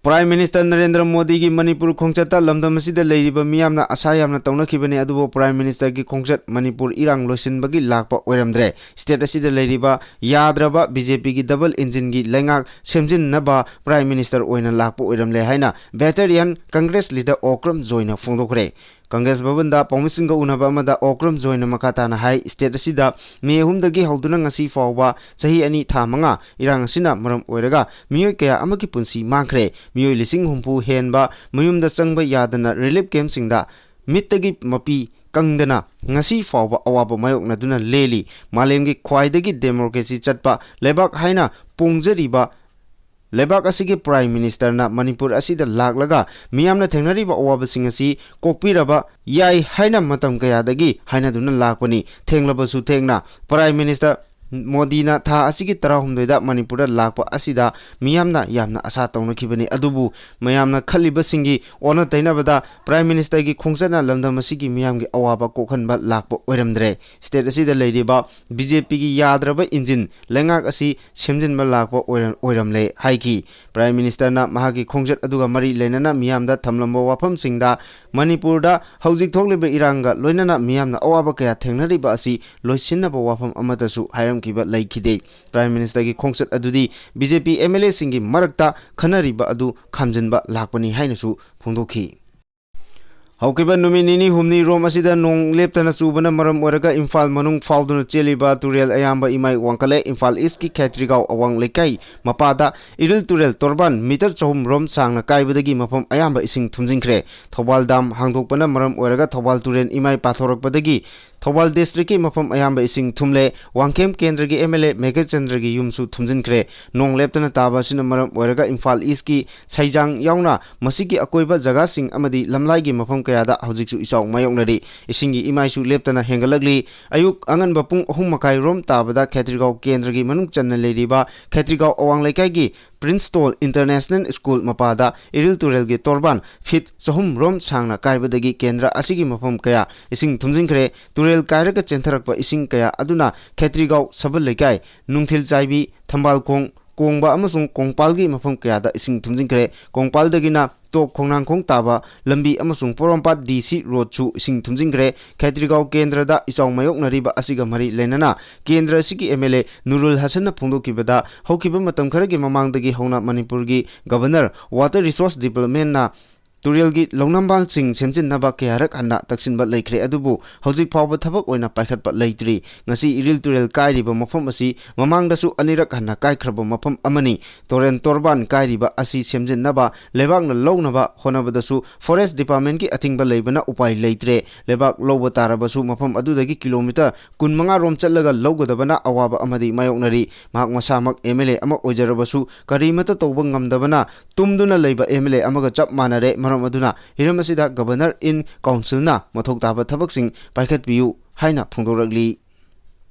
ꯄ꯭ꯔꯥꯏꯝ ꯃꯤꯅꯤꯁꯇꯔ ꯅꯔꯦꯟꯗ꯭ꯔ ꯃꯣꯗꯤꯒꯤ ꯃꯅꯤꯄꯨꯔ ꯈꯣꯡꯆꯠꯇ ꯂꯝꯗꯝ ꯑꯁꯤꯗ ꯂꯩꯔꯤꯕ ꯃꯤꯌꯥꯝꯅ ꯑꯁꯥ ꯌꯥꯝꯅ ꯇꯧꯅꯈꯤꯕꯅꯤ, ꯑꯗꯨꯕꯨ ꯄ꯭ꯔꯥꯏꯝ ꯃꯤꯅꯤꯁꯇꯔꯒꯤ ꯈꯣꯡꯆꯠ ꯃꯅꯤꯄꯨꯔ ꯏꯔꯥꯡ ꯂꯣꯏꯁꯤꯟꯕꯒꯤ ꯂꯥꯛꯄ ꯑꯣꯏꯔꯝꯗ꯭ꯔꯦ꯫ ꯁ꯭ꯇꯦꯠ ꯑꯁꯤꯗ ꯂꯩꯔꯤꯕ ꯌꯥꯗ꯭ꯔꯕ ꯕꯤ ꯖꯦ ꯄꯤꯒꯤ ꯗꯕꯜ ꯏꯟꯖꯤꯟꯒꯤ ꯂꯩꯉꯥꯛ ꯁꯦꯝꯖꯤꯟꯅꯕ ꯄ꯭ꯔꯥꯏꯝ ꯃꯤꯅꯤꯁꯇꯔ ꯑꯣꯏꯅ ꯂꯥꯛꯄ ꯑꯣꯏꯔꯝꯂꯦ ꯍꯥꯏꯅ ꯚꯦꯇꯔꯤꯌꯟ ꯀꯪꯒ꯭ꯔꯦꯁ ꯂꯤꯗꯔ ꯑꯣꯀ꯭ꯔꯝ ꯖꯣꯏꯅ ꯐꯣꯡꯗꯣꯛꯈ꯭ꯔꯦ꯫ ꯀꯪꯒ꯭ꯔꯦꯁ ꯚꯕꯟꯗ ꯄꯥꯎꯃꯤꯁꯤꯡꯒ ꯎꯅꯕ ꯑꯃꯗ ꯑꯣꯀ꯭ꯔꯝ ꯖꯣꯏꯅ ꯃꯈꯥ ꯇꯥꯅ ꯍꯥꯏ, ꯁ꯭ꯇꯦꯠ ꯑꯁꯤꯗ ꯃꯦ ꯑꯍꯨꯝꯗꯒꯤ ꯍꯧꯗꯨꯅ ꯉꯁꯤ ꯐꯥꯎꯕ ꯆꯍꯤ ꯑꯅꯤ ꯊꯥ ꯃꯉꯥ ꯏꯔꯥꯡ ꯑꯁꯤꯅ ꯃꯔꯝ ꯑꯣꯏꯔꯒ ꯃꯤꯑꯣꯏ ꯀꯌꯥ ꯑꯃꯒꯤ ꯄꯨꯟꯁꯤ ꯃꯥꯡꯈ꯭ꯔꯦ꯫ ꯃꯤꯑꯣꯏ ꯂꯤꯁꯤꯡ ꯍꯨꯝꯐꯨ ꯍꯦꯟꯕ ꯃꯌꯨꯝꯗ ꯆꯪꯕ ꯌꯥꯗꯅ ꯔꯤꯂꯤꯐ ꯀꯦꯝꯞꯁꯤꯡꯗ ꯃꯤꯠꯇꯒꯤ ꯃꯄꯤ ꯀꯪꯗꯅ ꯉꯁꯤ ꯐꯥꯎꯕ ꯑꯋꯥꯕ ꯃꯥꯌꯣꯛꯅꯗꯨꯅ ꯂꯦꯜꯂꯤ꯫ ꯃꯥꯂꯦꯝꯒꯤ ꯈ꯭ꯋꯥꯏꯗꯒꯤ ꯗꯦꯃꯣꯀ꯭ꯔꯦꯁꯤ ꯆꯠꯄ ꯂꯩꯕꯥꯛ ꯍꯥꯏꯅ ꯄꯣꯡꯖꯔꯤꯕ ꯂꯩꯕꯥꯛ ꯑꯁꯤꯒꯤ ꯄ꯭ꯔꯥꯏꯝ ꯃꯤꯅꯤꯁꯇꯔꯅ ꯃꯅꯤꯄꯨꯔ ꯑꯁꯤꯗ ꯂꯥꯛꯂꯒ ꯃꯤꯌꯥꯝꯅ ꯊꯦꯡꯅꯔꯤꯕ ꯑꯋꯥꯕꯁꯤꯡ ꯑꯁꯤ ꯀꯣꯛꯄꯤꯔꯕ ꯌꯥꯏ ꯍꯥꯏꯅ ꯃꯇꯝ ꯀꯌꯥꯗꯒꯤ ꯍꯥꯏꯅꯗꯨꯅ ꯂꯥꯛꯄꯅꯤ꯫ ꯊꯦꯡꯂꯕꯁꯨ ꯊꯦꯡꯅ ꯄ꯭ꯔꯥꯏꯝ ꯃꯤꯅꯤꯁꯇꯔ ꯃꯣꯗꯤꯅ ꯊꯥ ꯑꯁꯤꯒꯤ ꯇꯔꯥꯍꯨꯝꯗꯣꯏꯗ ꯃꯅꯤꯄꯨꯔꯗ ꯂꯥꯛꯄ ꯑꯁꯤꯗ ꯃꯤꯌꯥꯝꯅ ꯌꯥꯝꯅ ꯑꯁꯥ ꯇꯧꯅꯈꯤꯕꯅꯤ꯫ ꯑꯗꯨꯕꯨ ꯃꯌꯥꯝꯅ ꯈꯜꯂꯤꯕꯁꯤꯡꯒꯤ ꯑꯣꯟꯅ ꯇꯩꯅꯕꯗ ꯄ꯭ꯔꯥꯏꯝ ꯃꯤꯅꯤꯁꯇꯔꯒꯤ ꯈꯣꯡꯆꯠꯅ ꯂꯝꯗꯝ ꯑꯁꯤꯒꯤ ꯃꯤꯌꯥꯝꯒꯤ ꯑꯋꯥꯕ ꯀꯣꯛꯍꯟꯕ ꯂꯥꯛꯄ ꯑꯣꯏꯔꯝꯗ꯭ꯔꯦ꯫ ꯁ꯭ꯇꯦꯠ ꯑꯁꯤꯗ ꯂꯩꯔꯤꯕ ꯕꯤ ꯖꯦ ꯄꯤꯒꯤ ꯌꯥꯗ꯭ꯔꯕ ꯏꯟꯖꯤꯟ ꯂꯩꯉꯥꯛ ꯑꯁꯤ ꯁꯦꯝꯖꯤꯟꯕ ꯂꯥꯛꯄ ꯑꯣꯏꯔꯝ-, ꯑꯣꯏꯔꯝꯂꯦ ꯍꯥꯏꯈꯤ꯫ ꯄ꯭ꯔꯥꯏꯝ ꯃꯤꯅꯤꯁꯇꯔꯅ ꯃꯍꯥꯛꯀꯤ ꯈꯣꯡꯆꯠ ꯑꯗꯨꯒ ꯃꯔꯤ ꯂꯩꯅꯅ ꯃꯤꯌꯥꯝꯗ ꯊꯝꯂꯝꯕ ꯋꯥꯐꯝꯁꯤꯡꯗ ꯃꯅꯤꯄꯨꯔꯗ ꯍꯧꯖꯤꯛ ꯊꯣꯛꯂꯤꯕ ꯏꯔꯥꯡꯒ ꯂꯣꯏꯅꯅ ꯃꯤꯌꯥꯝꯅ ꯑꯋꯥꯕ ꯀꯌꯥ ꯊꯦꯡꯅꯔꯤꯕ ꯑꯁꯤ ꯂꯣꯏꯁꯤꯟꯅꯕ ꯋꯥꯐꯝ ꯑꯃꯠꯇꯁꯨ ꯍꯥꯏꯔꯝꯈꯤꯕ ꯂꯩꯈꯤꯗꯦ꯫ ꯄ꯭ꯔꯥꯏꯝ ꯃꯤꯅꯤꯁꯇꯔꯒꯤ ꯈꯣꯡꯆꯠ ꯑꯗꯨꯗꯤ B J P M L ꯑꯦꯁꯤꯡꯒꯤ ꯃꯔꯛꯇ ꯈꯟꯅꯔꯤꯕ ꯑꯗꯨ ꯈꯥꯝꯖꯤꯟꯕ ꯂꯥꯛꯄꯅꯤ ꯍꯥꯏꯅꯁꯨ ꯐꯣꯡꯗꯣꯛꯈꯤ꯫ ꯍꯧꯈꯤꯕ ꯅꯨꯃꯤꯠ ꯅꯤꯅꯤ ꯍꯨꯝꯅꯤ ꯔꯣꯝ ꯑꯁꯤꯗ ꯅꯣꯡ ꯂꯦꯞꯇꯅ ꯆꯨꯕꯅ ꯃꯔꯝ ꯑꯣꯏꯔꯒ ꯏꯝꯐꯥꯜ ꯃꯅꯨꯡ ꯐꯥꯎꯗꯨꯅ ꯆꯦꯜꯂꯤꯕ ꯇꯨꯔꯦꯜ ꯑꯌꯥꯝꯕ ꯏꯃꯥꯏ ꯋꯥꯡꯈꯠꯂꯦ꯫ ꯏꯝꯐꯥꯜ ꯏꯁꯀꯤ ꯈꯦꯇ꯭ꯔꯤꯒꯥꯎ ꯑꯋꯥꯡ ꯂꯩꯀꯥꯏ ꯃꯄꯥꯗ ꯏꯔꯤꯜ ꯇꯨꯔꯦꯜ ꯇꯣꯔꯕꯥꯟ ꯃꯤꯇꯔ ꯆꯍꯨꯝ ꯔꯣꯝ ꯁꯥꯡꯅ ꯀꯥꯏꯕꯗꯒꯤ ꯃꯐꯝ ꯑꯌꯥꯝꯕ ꯏꯁꯤꯡ ꯊꯨꯝꯖꯤꯟꯈ꯭ꯔꯦ꯫ ꯊꯧꯕꯥꯜ ꯗꯥꯝ ꯍꯥꯡꯗꯣꯛꯄꯅ ꯃꯔꯝ ꯑꯣꯏꯔꯒ ꯊꯧꯕꯥꯜ ꯇꯨꯔꯦꯜ ꯏꯃꯥꯏ ꯄꯥꯊꯣꯔꯛꯄꯗꯒꯤ ꯊꯧꯕꯥꯜ ꯗꯤꯁꯇ꯭ꯔꯤꯛꯀꯤ ꯃꯐꯝ ꯑꯌꯥꯝꯕ ꯏꯁꯤꯡ ꯊꯨꯝꯂꯦ꯫ ꯋꯥꯡꯈꯦꯝ ꯀꯦꯟꯗ꯭ꯔꯒꯤ ꯑꯦꯝ ꯑꯦꯜ ꯑꯦ ꯃꯦꯘꯆꯟꯗ꯭ꯔꯒꯤ ꯌꯨꯝꯁꯨ ꯊꯨꯝꯖꯤꯟꯈ꯭ꯔꯦ꯫ ꯅꯣꯡ ꯂꯦꯞꯇꯅ ꯇꯥꯕ ꯑꯁꯤꯅ ꯃꯔꯝ ꯑꯣꯏꯔꯒ ꯏꯝꯐꯥꯜ ꯏꯁꯀꯤ ꯁꯩꯖꯥꯡ ꯌꯥꯎꯅ ꯃꯁꯤꯒꯤ ꯑꯀꯣꯏꯕ ꯖꯒꯥꯁꯤꯡ ꯑꯃꯗꯤ ꯂꯝꯂꯥꯏꯒꯤ ꯃꯐꯝ ꯀꯌꯥꯗ ꯍꯧꯖꯤꯛꯁꯨ ꯏꯆꯥꯎ ꯃꯥꯌꯣꯛꯅꯔꯤ꯫ ꯏꯁꯤꯡꯒꯤ ꯏꯃꯥꯏꯁꯨ ꯂꯦꯞꯇꯅ ꯍꯦꯟꯒꯠꯂꯛꯂꯤ꯫ ꯑꯌꯨꯛ ꯑꯉꯟꯕ ꯄꯨꯡ ꯑꯍꯨꯝ ꯃꯈꯥꯏ ꯔꯣꯝ ꯇꯥꯕꯗ ꯈꯦꯇ꯭ꯔꯤꯒꯥꯎ ꯀꯦꯟꯗ꯭ꯔꯒꯤ ꯃꯅꯨꯡ ꯆꯟꯅ ꯂꯩꯔꯤꯕ ꯈꯦꯇ꯭ꯔꯤꯒꯥꯎ ꯑꯋꯥꯡ ꯂꯩꯀꯥꯏꯒꯤ ꯄ꯭ꯔꯤꯟꯁꯇꯣꯜ ꯏꯟꯇꯔꯅꯦꯁꯅꯦꯜ ꯁ꯭ꯀꯨꯜ ꯃꯄꯥꯗ ꯏꯔꯤꯜ ꯇꯨꯔꯦꯜꯒꯤ ꯇꯣꯔꯕꯥꯟ ꯐꯤꯠ ꯆꯍꯨꯝ ꯔꯣꯝ ꯁꯥꯡꯅ ꯀꯥꯏꯕꯗꯒꯤ ꯀꯦꯟꯗ꯭ꯔ ꯑꯁꯤꯒꯤ ꯃꯐꯝ ꯀꯌꯥ ꯏꯁꯤꯡ ꯊꯨꯝꯖꯤꯟꯈ꯭ꯔꯦ꯫ ꯇꯨꯔꯦꯜ ꯀꯥꯏꯔꯒ ꯆꯦꯟꯊꯔꯛꯄ ꯏꯁꯤꯡ ꯀꯌꯥ ꯑꯗꯨꯅ ꯈꯦꯇ꯭ꯔꯤꯒꯥꯎ ꯁꯕꯜ ꯂꯩꯀꯥꯏ, ꯅꯨꯡꯊꯤꯜ ꯆꯥꯏꯕꯤ, ꯊꯝꯕꯥꯜꯈꯣꯡ, ꯀꯣꯡꯕ ꯑꯃꯁꯨꯡ ꯀꯣꯡꯄꯥꯜꯒꯤ ꯃꯐꯝ ꯀꯌꯥꯗ ꯏꯁꯤꯡ ꯊꯨꯝꯖꯤꯟꯈ꯭ꯔꯦ꯫ ꯀꯣꯡꯄꯥꯜꯗꯒꯤꯅ ꯇꯣꯞ ꯈꯣꯡꯅꯥꯡꯈꯣꯡ ꯇꯥꯕ ꯂꯝꯕꯤ ꯑꯃꯁꯨꯡ ꯄꯣꯔꯣꯝꯄꯥꯠ ꯗꯤ ꯁꯤ ꯔꯣꯗꯁꯨ ꯏꯁꯤꯡ ꯊꯨꯝꯖꯤꯟꯈ꯭ꯔꯦ꯫ ꯈꯦꯇ꯭ꯔꯤꯒꯥꯎ ꯀꯦꯟꯗ꯭ꯔꯗ ꯏꯆꯥꯎ ꯃꯥꯌꯣꯛꯅꯔꯤꯕ ꯑꯁꯤꯒ ꯃꯔꯤ ꯂꯩꯅꯅ ꯀꯦꯟꯗ꯭ꯔ ꯑꯁꯤꯒꯤ ꯑꯦꯝ ꯑꯦꯜ ꯑꯦ ꯅꯨꯔꯨꯜ ꯍꯁꯟꯅ ꯐꯣꯡꯗꯣꯛꯈꯤꯕꯗ, ꯍꯧꯈꯤꯕ ꯃꯇꯝ ꯈꯔꯒꯤ ꯃꯃꯥꯡꯗꯒꯤ ꯍꯧꯅ ꯃꯅꯤꯄꯨꯔꯒꯤ ꯒꯕꯔꯅꯔ ꯋꯥꯇꯔ ꯔꯤꯁꯣꯔꯁ ꯗꯤꯄꯥꯔꯠꯃꯦꯟꯅ ꯇꯨꯔꯦꯜꯒꯤ ꯂꯧꯅꯝꯕꯥꯜꯁꯤꯡ ꯁꯦꯝꯖꯤꯟꯅꯕ ꯀꯌꯥꯔꯛ ꯍꯟꯅ ꯇꯛꯁꯤꯟꯕ ꯂꯩꯈ꯭ꯔꯦ, ꯑꯗꯨꯕꯨ ꯍꯧꯖꯤꯛ ꯐꯥꯎꯕ ꯊꯕꯛ ꯑꯣꯏꯅ ꯄꯥꯏꯈꯠꯄ ꯂꯩꯇ꯭ꯔꯤ꯫ ꯉꯁꯤ ꯏꯔꯤꯜ ꯇꯨꯔꯦꯜ ꯀꯥꯏꯔꯤꯕ ꯃꯐꯝ ꯑꯁꯤ ꯃꯃꯥꯡꯗꯁꯨ ꯑꯅꯤꯔꯛ ꯍꯟꯅ ꯀꯥꯏꯈ꯭ꯔꯕ ꯃꯐꯝ ꯑꯃꯅꯤ꯫ ꯇꯣꯔꯦꯟ ꯇꯣꯔꯕꯥꯟ ꯀꯥꯏꯔꯤꯕ ꯑꯁꯤ ꯁꯦꯝꯖꯤꯟꯅꯕ ꯂꯩꯕꯥꯛꯅ ꯂꯧꯅꯕ ꯍꯣꯠꯅꯕꯗꯁꯨ ꯐꯣꯔꯦꯁ ꯗꯤꯄꯥꯔꯠꯃꯦꯟꯒꯤ ꯑꯊꯤꯡꯕ ꯂꯩꯕꯅ ꯎꯄꯥꯏ ꯂꯩꯇ꯭ꯔꯦ꯫ ꯂꯩꯕꯥꯛ ꯂꯧꯕ ꯇꯥꯔꯕꯁꯨ ꯃꯐꯝ ꯑꯗꯨꯗꯒꯤ ꯀꯤꯂꯣꯃꯤꯇꯔ ꯀꯨꯟꯃꯉꯥ ꯔꯣꯝ ꯆꯠꯂꯒ ꯂꯧꯒꯗꯕꯅ ꯑꯋꯥꯕ ꯑꯃꯗꯤ ꯃꯥꯌꯣꯛꯅꯔꯤ꯫ ꯃꯍꯥꯛ ꯃꯁꯥꯃꯛ ꯑꯦꯝ ꯑꯦꯜ ꯑꯦ ꯑꯃ ꯑꯣꯏꯖꯔꯕꯁꯨ ꯀꯔꯤꯃꯠꯇ ꯇꯧꯕ ꯉꯝꯗꯕꯅ ꯇꯨꯝꯗꯨꯅ ꯂꯩꯕ ꯑꯦꯝ ꯑꯦꯜ ꯑꯦ ꯑꯃꯒ ꯆꯞ ꯃꯥꯟꯅꯔꯦ꯫ ꯃꯔꯝ ꯑꯗꯨꯅ ꯍꯤꯔꯝ ꯑꯁꯤꯗ ꯒꯕꯔꯅꯔ ꯏꯟ ꯀꯥꯎꯟꯁꯤꯜꯅ ꯃꯊꯧ ꯇꯥꯕ ꯊꯕꯛꯁꯤꯡ ꯄꯥꯏꯈꯠꯄꯤꯌꯨ ꯍꯥꯏꯅ ꯐꯣꯡꯗꯣꯔꯛꯂꯤ꯫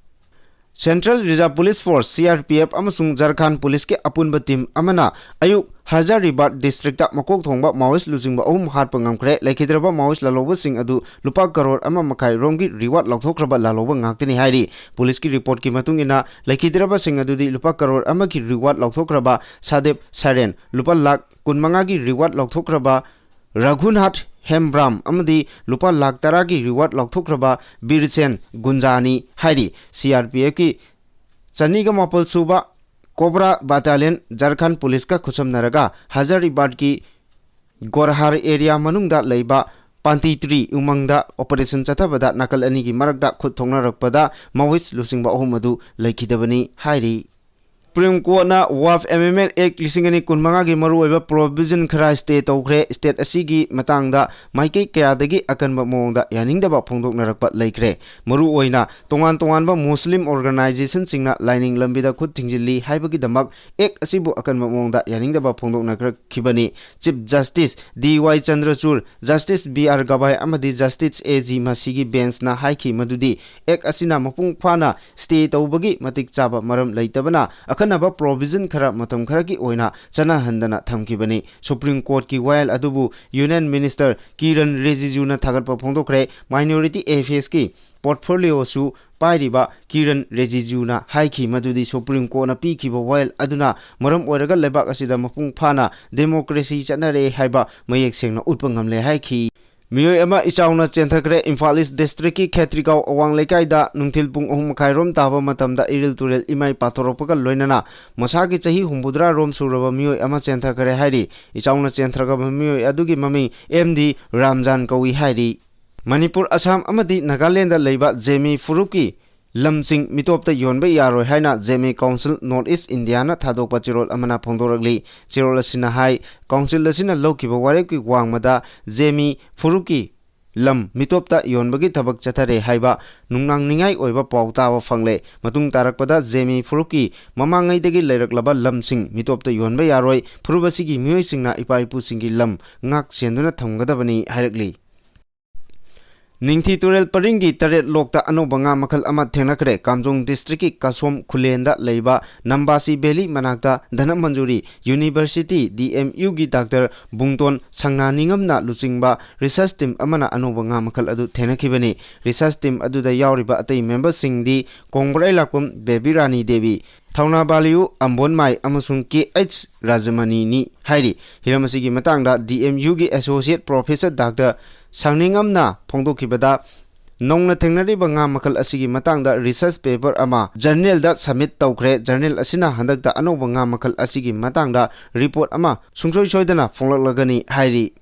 Central reserve police force, C R P F, ꯑꯃꯁꯨꯡ ꯖꯔꯈꯥꯟ ꯄꯨꯂꯤꯁꯀꯤ ꯑꯄꯨꯟꯕ ꯇꯤꯝ ꯑꯃꯅ ꯑꯌꯨꯛ ꯍꯖꯥꯔꯤꯕꯥꯠ ꯗꯤꯁꯇ꯭ꯔꯤꯛꯇ ꯃꯀꯣꯛ ꯊꯣꯡꯕ ꯃꯥꯑꯣꯏꯁ ꯂꯨꯆꯤꯡꯕ ꯑꯍꯨꯝ ꯍꯥꯠꯄ ꯉꯝꯈ꯭ꯔꯦ꯫ ꯂꯩꯈꯤꯗ꯭ꯔꯕ ꯃꯥꯑꯣꯏꯁ ꯂꯥꯜꯍꯧꯕꯁꯤꯡ ꯑꯗꯨ ꯂꯨꯄꯥ ꯀꯔꯣꯔ ꯑꯃ ꯃꯈꯥꯏ ꯔꯣꯝꯒꯤ ꯔꯤꯋꯥꯔꯗ ꯂꯥꯎꯊꯣꯛꯈ꯭ꯔꯕ ꯂꯥꯜꯍꯧꯕ ꯉꯥꯛꯇꯅꯤ ꯍꯥꯏꯔꯤ꯫ ꯄꯨꯂꯤꯁꯀꯤ ꯔꯤꯄꯣꯔꯠꯀꯤ ꯃꯇꯨꯡ ꯏꯟꯅ, ꯂꯩꯈꯤꯗ꯭ꯔꯕꯁꯤꯡ ꯑꯗꯨꯗꯤ ꯂꯨꯄꯥ ꯀꯔꯣꯔ ꯑꯃꯒꯤ ꯔꯤꯋꯥꯔꯗ ꯂꯥꯎꯊꯣꯛꯈ꯭ꯔꯕ ꯁꯥꯗꯦꯕ ꯁꯔꯦꯟ, ꯂꯨꯄꯥ ꯂꯥꯈ ꯀꯨꯟꯃꯉꯥꯒꯤ ꯔꯤꯋꯥꯔꯗ ꯂꯥꯎꯊꯣꯛꯈ꯭ꯔꯕ ꯔꯘꯨꯅꯥꯊ ꯍꯦꯝꯕ꯭ꯔꯥꯝ ꯑꯃꯗꯤ ꯂꯨꯄꯥ ꯂꯥꯈ ꯇꯔꯥꯒꯤ ꯔꯤꯋꯥꯔꯗ ꯂꯥꯎꯊꯣꯛꯈ꯭ꯔꯕ ꯕꯤꯔꯁꯦꯟ ꯒꯨꯟꯖꯥꯅꯤ ꯍꯥꯏꯔꯤ꯫ ꯁꯤ ꯑꯥꯔ ꯄꯤ ꯑꯦꯐꯀꯤ ꯆꯅꯤꯒ ꯃꯥꯄꯜ ꯁꯨꯕ ꯀꯣꯕ꯭ꯔꯥ ꯕꯥꯇꯥꯂꯤꯌꯟ ꯖꯔꯈꯥꯟ ꯄꯨꯂꯤꯁꯀ ꯈꯨꯠꯁꯝꯅꯔꯒ ꯍꯖꯥꯔꯤꯕꯥꯠꯀꯤ ꯒꯣꯔꯍꯥꯔ ꯑꯦꯔꯤꯌꯥ ꯃꯅꯨꯡꯗ ꯂꯩꯕ ꯄꯥꯟꯇꯤ ꯇ꯭ꯔꯤ ꯎꯃꯪꯗ ꯑꯣꯄꯔꯦꯁꯟ ꯆꯠꯊꯕꯗ ꯅꯥꯀꯜ ꯑꯅꯤꯒꯤ ꯃꯔꯛꯇ ꯈꯨꯠ ꯊꯣꯛꯅꯔꯛꯄꯗ ꯃꯥꯑꯣꯏꯁ ꯂꯨꯆꯤꯡꯕ ꯑꯍꯨꯝ ꯑꯗꯨ ꯂꯩꯈꯤꯗꯕꯅꯤ ꯍꯥꯏꯔꯤ꯫ Supreme Courtꯅ Waqf Amendment Act ꯂꯤꯁꯤꯡ ꯑꯅꯤ ꯀꯨꯟꯃꯉꯥꯒꯤ ꯃꯔꯨꯑꯣꯏꯕ provision ꯈꯔ stay ꯇꯧꯈ꯭ꯔꯦ꯫ State ꯑꯁꯤꯒꯤ ꯃꯇꯥꯡꯗ ꯃꯥꯏꯀꯩ ꯀꯌꯥꯗꯒꯤ ꯑꯀꯟꯕ ꯃꯑꯣꯡꯗ ꯌꯥꯅꯤꯡꯗꯕ ꯐꯣꯡꯗꯣꯛꯅꯔꯛꯄ ꯂꯩꯈ꯭ꯔꯦ꯫ ꯃꯔꯨꯑꯣꯏꯅ ꯇꯣꯉꯥꯟ ꯇꯣꯉꯥꯟꯕ Muslim organizationꯁꯤꯡꯅ ꯂꯥꯏꯅꯤꯡ ꯂꯝꯕꯤꯗ ꯈꯨꯠ ꯊꯤꯡꯖꯤꯜꯂꯤ ꯍꯥꯏꯕꯒꯤꯗꯃꯛ Act ꯑꯁꯤꯕꯨ ꯑꯀꯟꯕ ꯃꯑꯣꯡꯗ ꯌꯥꯅꯤꯡꯗꯕ ꯐꯣꯡꯗꯣꯛꯅꯈꯤꯕꯅꯤ꯫ Chief Justice ꯗꯤ ꯋꯥꯏ ꯆꯟꯗ꯭ꯔꯆꯨꯔ, Justice ꯕꯤ ꯑꯥꯔ ꯒꯚꯥꯏ ꯑꯃꯗꯤ Justice ꯑꯦ ꯖꯤ ꯃꯁꯤꯒꯤ benchꯅ ꯍꯥꯏꯈꯤ ꯃꯗꯨꯗꯤ Act ꯑꯁꯤꯅ ꯃꯄꯨꯡ ꯐꯥꯅ stay ꯇꯧꯕꯒꯤ ꯃꯇꯤꯛ ꯆꯥꯕ ꯃꯔꯝ ꯂꯩꯇꯕꯅ ꯑꯈꯟꯅꯕ provision ꯈꯔ ꯃꯇꯝ ꯈꯔꯒꯤ ꯑꯣꯏꯅ ꯆꯠꯅꯍꯟꯗꯅ ꯊꯝꯈꯤꯕꯅꯤ꯫ Supreme Courtꯀꯤ ꯋꯥꯌꯦꯜ ꯑꯗꯨꯕꯨ Union Minister ꯀꯤꯔꯟ ꯔꯤꯖꯤꯖꯨꯅ ꯊꯥꯒꯠꯄ ꯐꯣꯡꯗꯣꯛꯈ꯭ꯔꯦ꯫ Minority Affairsꯀꯤ portfolioꯁꯨ ꯄꯥꯏꯔꯤꯕ ꯀꯤꯔꯟ ꯔꯤꯖꯤꯖꯨꯅ ꯍꯥꯏꯈꯤ ꯃꯗꯨꯗꯤ Supreme Courtꯅ ꯄꯤꯈꯤꯕ ꯋꯥꯌꯦꯜ ꯑꯗꯨꯅ ꯃꯔꯝ ꯑꯣꯏꯔꯒ ꯂꯩꯕꯥꯛ ꯑꯁꯤꯗ ꯃꯄꯨꯡ ꯐꯥꯅ democracy ꯆꯠꯅꯔꯦ ꯍꯥꯏꯕ ꯃꯌꯦꯛ ꯁꯦꯡꯅ ꯎꯠꯄ ꯉꯝꯂꯦ ꯍꯥꯏꯈꯤ꯫ ꯃꯤꯑꯣꯏ ꯑꯃ ꯏꯆꯥꯎꯅ ꯆꯦꯟꯊꯈ꯭ꯔꯦ꯫ ꯏꯝꯐꯥꯜ East Districtꯀꯤ ꯈꯦꯇ꯭ꯔꯤꯒꯥꯎ ꯑꯋꯥꯡ ꯂꯩꯀꯥꯏꯗ ꯅꯨꯡꯊꯤꯜ ꯄꯨꯡ ꯑꯍꯨꯝ ꯃꯈꯥꯏ ꯔꯣꯝ ꯇꯥꯕ ꯃꯇꯝꯗ ꯏꯔꯤꯜ ꯇꯨꯔꯦꯜ ꯏꯃꯥꯏ ꯄꯥꯊꯣꯔꯛꯄꯒ ꯂꯣꯏꯅꯅ ꯃꯁꯥꯒꯤ ꯆꯍꯤ ꯍꯨꯝꯐꯨꯇꯔꯥ ꯔꯣꯝ ꯁꯨꯔꯕ ꯃꯤꯑꯣꯏ ꯑꯃ ꯆꯦꯟꯊꯈ꯭ꯔꯦ ꯍꯥꯏꯔꯤ꯫ ꯏꯆꯥꯎꯅ ꯆꯦꯟꯊꯈ꯭ꯔꯕ ꯃꯤꯑꯣꯏ ꯑꯗꯨꯒꯤ ꯃꯃꯤꯡ ꯑꯦꯝ ꯗꯤ ꯔꯥꯝꯖꯥꯟ ꯀꯧꯏ ꯍꯥꯏꯔꯤ꯫ ꯃꯅꯤꯄꯨꯔ, ꯑꯁꯥꯝ ꯑꯃꯗꯤ ꯅꯥꯒꯥꯂꯦꯟꯗ ꯂꯩꯕ ꯖꯦꯃꯤ ꯐꯨꯔꯨꯞꯀꯤ ꯂꯝꯁꯤꯡ ꯃꯤꯇꯣꯞꯇ ꯌꯣꯟꯕ ꯌꯥꯔꯣꯏ ꯍꯥꯏꯅ ꯖꯦꯃꯤ Council North East Indiaꯅ ꯊꯥꯗꯣꯛꯄ ꯆꯦꯔꯣꯜ ꯑꯃꯅ ꯐꯣꯡꯗꯣꯔꯛꯂꯤ꯫ ꯆꯦꯔꯣꯜ ꯑꯁꯤꯅ ꯍꯥꯏ, Council ꯑꯁꯤꯅ ꯂꯧꯈꯤꯕ ꯋꯥꯔꯦꯞꯀꯤ ꯋꯥꯡꯃꯗ ꯖꯦꯃꯤ ꯐꯨꯔꯨꯞꯀꯤ ꯂꯝ ꯃꯤꯇꯣꯞꯇ ꯌꯣꯟꯕꯒꯤ ꯊꯕꯛ ꯆꯠꯊꯔꯦ ꯍꯥꯏꯕ ꯅꯨꯡꯅꯥꯡꯅꯤꯡꯉꯥꯏ ꯑꯣꯏꯕ ꯄꯥꯎ ꯇꯥꯕ ꯐꯪꯂꯦ꯫ ꯃꯇꯨꯡ ꯇꯥꯔꯛꯄꯗ ꯖꯦꯃꯤ ꯐꯨꯔꯨꯞꯀꯤ ꯃꯃꯥꯡꯉꯩꯗꯒꯤ ꯂꯩꯔꯛꯂꯕ ꯂꯝꯁꯤꯡ ꯃꯤꯇꯣꯞꯇ ꯌꯣꯟꯕ ꯌꯥꯔꯣꯏ, ꯐꯨꯔꯨꯞ ꯑꯁꯤꯒꯤ ꯃꯤꯑꯣꯏꯁꯤꯡꯅ ꯏꯄꯥ ꯏꯄꯨꯁꯤꯡꯒꯤ ꯂꯝ ꯉꯥꯛ ꯁꯦꯟꯗꯨꯅ ꯊꯝꯒꯗꯕꯅꯤ ꯍꯥꯏꯔꯛꯂꯤ꯫ ꯅꯤꯡꯊꯤ ꯇꯨꯔꯦꯜ ꯄꯔꯤꯡꯒꯤ ꯇꯔꯦꯠ ꯂꯣꯛꯇ ꯑꯅꯧꯕ ꯉꯥ ꯃꯈꯜ ꯑꯃ ꯊꯦꯡꯅꯈ꯭ꯔꯦ꯫ ꯀꯥꯝꯖꯣꯡ Districtꯀꯤ ꯀꯥꯁꯣꯝ ꯈꯨꯂꯦꯟꯗ ꯂꯩꯕ ꯅꯝꯕꯥꯁꯤ Valley ꯃꯅꯥꯛꯇ Dhanamanjuri University, D M Uꯒꯤ Doctor ꯕꯨꯡꯇꯣꯟ ꯁꯪꯅꯥꯅꯤꯉꯝꯅ ꯂꯨꯆꯤꯡꯕ research team ꯑꯃꯅ ꯑꯅꯧꯕ ꯉꯥ ꯃꯈꯜ ꯑꯗꯨ ꯊꯦꯡꯅꯈꯤꯕꯅꯤ꯫ Research team ꯑꯗꯨꯗ ꯌꯥꯎꯔꯤꯕ ꯑꯇꯩ memberꯁꯤꯡꯗꯤ ꯀꯣꯡꯕ꯭ꯔꯩꯂꯥꯛꯄꯝ ꯕꯦꯕꯤ ꯔꯥꯅꯤ ꯗꯦꯕꯤ, ꯊꯧꯅꯥꯕꯥꯂꯤꯌꯨ ꯑꯝꯕꯣꯟꯃꯥꯏ ꯑꯃꯁꯨꯡ ꯀꯦ ꯑꯩꯆ ꯔꯥꯖꯃꯅꯤꯅꯤ ꯍꯥꯏꯔꯤ꯫ ꯍꯤꯔꯝ ꯑꯁꯤꯒꯤ ꯃꯇꯥꯡꯗ D M Uꯒꯤ Associate Professor Doctor ꯁꯪꯅꯤꯡꯉꯝꯅ ꯐꯣꯡꯗꯣꯛꯈꯤꯕꯗ, ꯅꯧꯅ ꯊꯦꯡꯅꯔꯤꯕ ꯉꯥ ꯃꯈꯜ ꯑꯁꯤꯒꯤ ꯃꯇꯥꯡꯗ research paper ꯑꯃ journalꯗ submit ꯇꯧꯈ꯭ꯔꯦ꯫ Journal ꯑꯁꯤꯅ ꯍꯟꯗꯛꯇ ꯑꯅꯧꯕ ꯉꯥ ꯃꯈꯜ ꯑꯁꯤꯒꯤ ꯃꯇꯥꯡꯗ report ꯑꯃ ꯁꯨꯡꯁꯣꯏ ꯁꯣꯏꯗꯅ ꯐꯣꯡꯂꯛꯂꯒꯅꯤ ꯍꯥꯏꯔꯤ꯫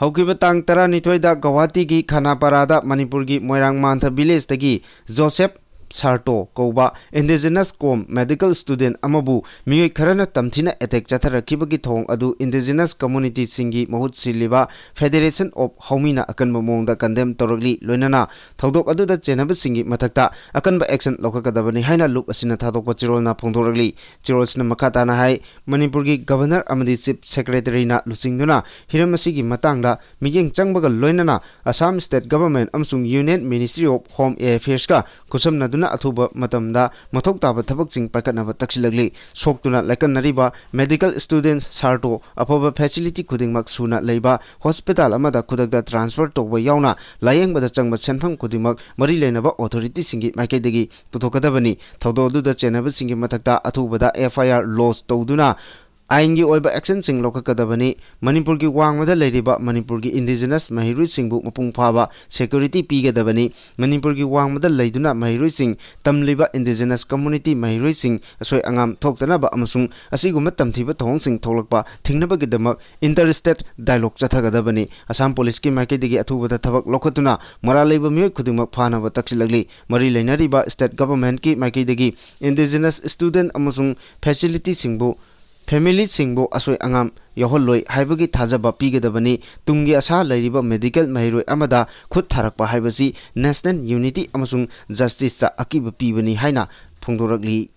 ꯍꯧꯈꯤꯕ ꯇꯥꯡ ꯇꯔꯥꯅꯤꯊꯣꯏꯗ ꯒꯧꯍꯥꯇꯤꯒꯤ ꯈꯥꯅꯥꯄꯥꯔꯥꯗ ꯃꯅꯤꯄꯨꯔꯒꯤ ꯃꯣꯏꯔꯥꯡ ꯃꯥꯟꯊ ꯚꯤꯂꯦꯖꯇꯒꯤ ꯖꯣꯁꯦꯐ ꯁꯥꯔꯇꯣ ꯀꯧꯕ indigenous ꯀꯣꯝ medical student ꯑꯃꯕꯨ ꯃꯤꯑꯣꯏ ꯈꯔꯅ ꯇꯝꯊꯤꯅ attack ꯆꯠꯊꯔꯛꯈꯤꯕꯒꯤ ꯊꯧꯑꯣꯡ ꯑꯗꯨ indigenous communityꯁꯤꯡꯒꯤ ꯃꯍꯨꯠ ꯁꯤꯜꯂꯤꯕ Federation of ꯍꯧꯃꯤꯅ ꯑꯀꯟꯕ ꯃꯑꯣꯡꯗ condemn ꯇꯧꯔꯛꯂꯤ꯫ ꯂꯣꯏꯅꯅ ꯊꯧꯗꯣꯛ ꯑꯗꯨꯗ ꯆꯦꯟꯅꯕꯁꯤꯡꯒꯤ ꯃꯊꯛꯇ ꯑꯀꯟꯕ action ꯂꯧꯈꯠꯀꯗꯕꯅꯤ ꯍꯥꯏꯅ ꯂꯨꯞ ꯑꯁꯤꯅ ꯊꯥꯗꯣꯛꯄ ꯆꯦꯔꯣꯜꯅ ꯐꯣꯡꯗꯣꯔꯛꯂꯤ꯫ ꯆꯦꯔꯣꯜꯁꯤꯅ ꯃꯈꯥ ꯇꯥꯅ ꯍꯥꯏ, ꯃꯅꯤꯄꯨꯔꯒꯤ Governor ꯑꯃꯗꯤ Chief Secretaryꯅ ꯂꯨꯆꯤꯡꯗꯨꯅ ꯍꯤꯔꯝ ꯑꯁꯤꯒꯤ ꯃꯇꯥꯡꯗ ꯃꯤꯠꯌꯦꯡ ꯆꯪꯕꯒ ꯂꯣꯏꯅꯅ Assam State Government ꯑꯃꯁꯨꯡ Union Ministry of Home Affairsꯀ ꯈꯨꯠꯁꯝꯅꯗꯨꯅ ꯑꯊꯨꯕ ꯃꯇꯝꯗ ꯃꯊꯧ ꯇꯥꯕ ꯊꯕꯛꯁꯤꯡ ꯄꯥꯏꯈꯠꯅꯕ ꯇꯛꯁꯤꯜꯂꯛꯂꯤ꯫ ꯁꯣꯛꯇꯨꯅ ꯂꯥꯏꯀꯠꯅꯔꯤꯕ medical student ꯁꯥꯔꯇꯣ ꯑꯐꯕ facility ꯈꯨꯗꯤꯡꯃꯛ ꯁꯨꯅ ꯂꯩꯕ hospital ꯑꯃꯗ ꯈꯨꯗꯛꯇ transfer ꯇꯧꯕ ꯌꯥꯎꯅ ꯂꯥꯌꯦꯡꯕꯗ ꯆꯪꯕ ꯁꯦꯟꯐꯝ ꯈꯨꯗꯤꯡꯃꯛ ꯃꯔꯤ ꯂꯩꯅꯕ authorityꯁꯤꯡꯒꯤ ꯃꯥꯏꯀꯩꯗꯒꯤ ꯄꯨꯊꯣꯛꯀꯗꯕꯅꯤ꯫ ꯊꯧꯗꯣꯛ ꯑꯗꯨꯗ ꯆꯦꯟꯅꯕꯁꯤꯡꯒꯤ ꯃꯊꯛꯇ ꯑꯊꯨꯕꯗ F I R lodge ꯇꯧꯗꯨꯅ ꯑꯥꯏꯟꯒꯤ ꯑꯣꯏꯕ actionꯁꯤꯡ ꯂꯧꯈꯠꯀꯗꯕꯅꯤ꯫ ꯃꯅꯤꯄꯨꯔꯒꯤ ꯋꯥꯡꯃꯗ ꯂꯩꯔꯤꯕ ꯃꯅꯤꯄꯨꯔꯒꯤ indigenous ꯃꯍꯩꯔꯣꯏꯁꯤꯡꯕꯨ ꯃꯄꯨꯡ ꯐꯥꯕ security ꯄꯤꯒꯗꯕꯅꯤ꯫ ꯃꯅꯤꯄꯨꯔꯒꯤ ꯋꯥꯡꯃꯗ ꯂꯩꯗꯨꯅ ꯃꯍꯩꯔꯣꯏꯁꯤꯡ ꯇꯝꯂꯤꯕ indigenous community ꯃꯍꯩꯔꯣꯏꯁꯤꯡ ꯑꯁꯣꯏ ꯑꯉꯥꯝ ꯊꯣꯛꯇꯅꯕ ꯑꯃꯁꯨꯡ ꯑꯁꯤꯒꯨꯝꯕ ꯇꯝꯊꯤꯕ ꯊꯧꯑꯣꯡꯁꯤꯡ ꯊꯣꯛꯂꯛꯄ ꯊꯤꯡꯅꯕꯒꯤꯗꯃꯛ inter state dialogue ꯆꯠꯊꯒꯗꯕꯅꯤ꯫ ꯑꯁꯥꯝ ꯄꯨꯂꯤꯁꯀꯤ ꯃꯥꯏꯀꯩꯗꯒꯤ ꯑꯊꯨꯕꯗ ꯊꯕꯛ ꯂꯧꯈꯠꯇꯨꯅ ꯃꯔꯥꯜ ꯂꯩꯕ ꯃꯤꯑꯣꯏ ꯈꯨꯗꯤꯡꯃꯛ ꯐꯥꯅꯕ ꯇꯛꯁꯤꯜꯂꯛꯂꯤ꯫ ꯃꯔꯤ ꯂꯩꯅꯔꯤꯕ state governmentꯀꯤ ꯃꯥꯏꯀꯩꯗꯒꯤ indigenous student ꯑꯃꯁꯨꯡ facilityꯁꯤꯡꯕꯨ, familyꯁꯤꯡꯕꯨ ꯑꯁꯣꯏ ꯑꯉꯥꯝ ꯌꯥꯎꯍꯜꯂꯣꯏ ꯍꯥꯏꯕꯒꯤ ꯊꯥꯖꯕ ꯄꯤꯒꯗꯕꯅꯤ꯫ ꯇꯨꯡꯒꯤ ꯑꯁꯥ ꯂꯩꯔꯤꯕ medical ꯃꯍꯩꯔꯣꯏ ꯑꯃꯗ ꯈꯨꯠ ꯊꯥꯔꯛꯄ ꯍꯥꯏꯕꯁꯤ national unity ꯑꯃꯁꯨꯡ justiceꯇ ꯑꯀꯤꯕ ꯄꯤꯕꯅꯤ ꯍꯥꯏꯅ ꯐꯣꯡꯗꯣꯔꯛꯂꯤ꯫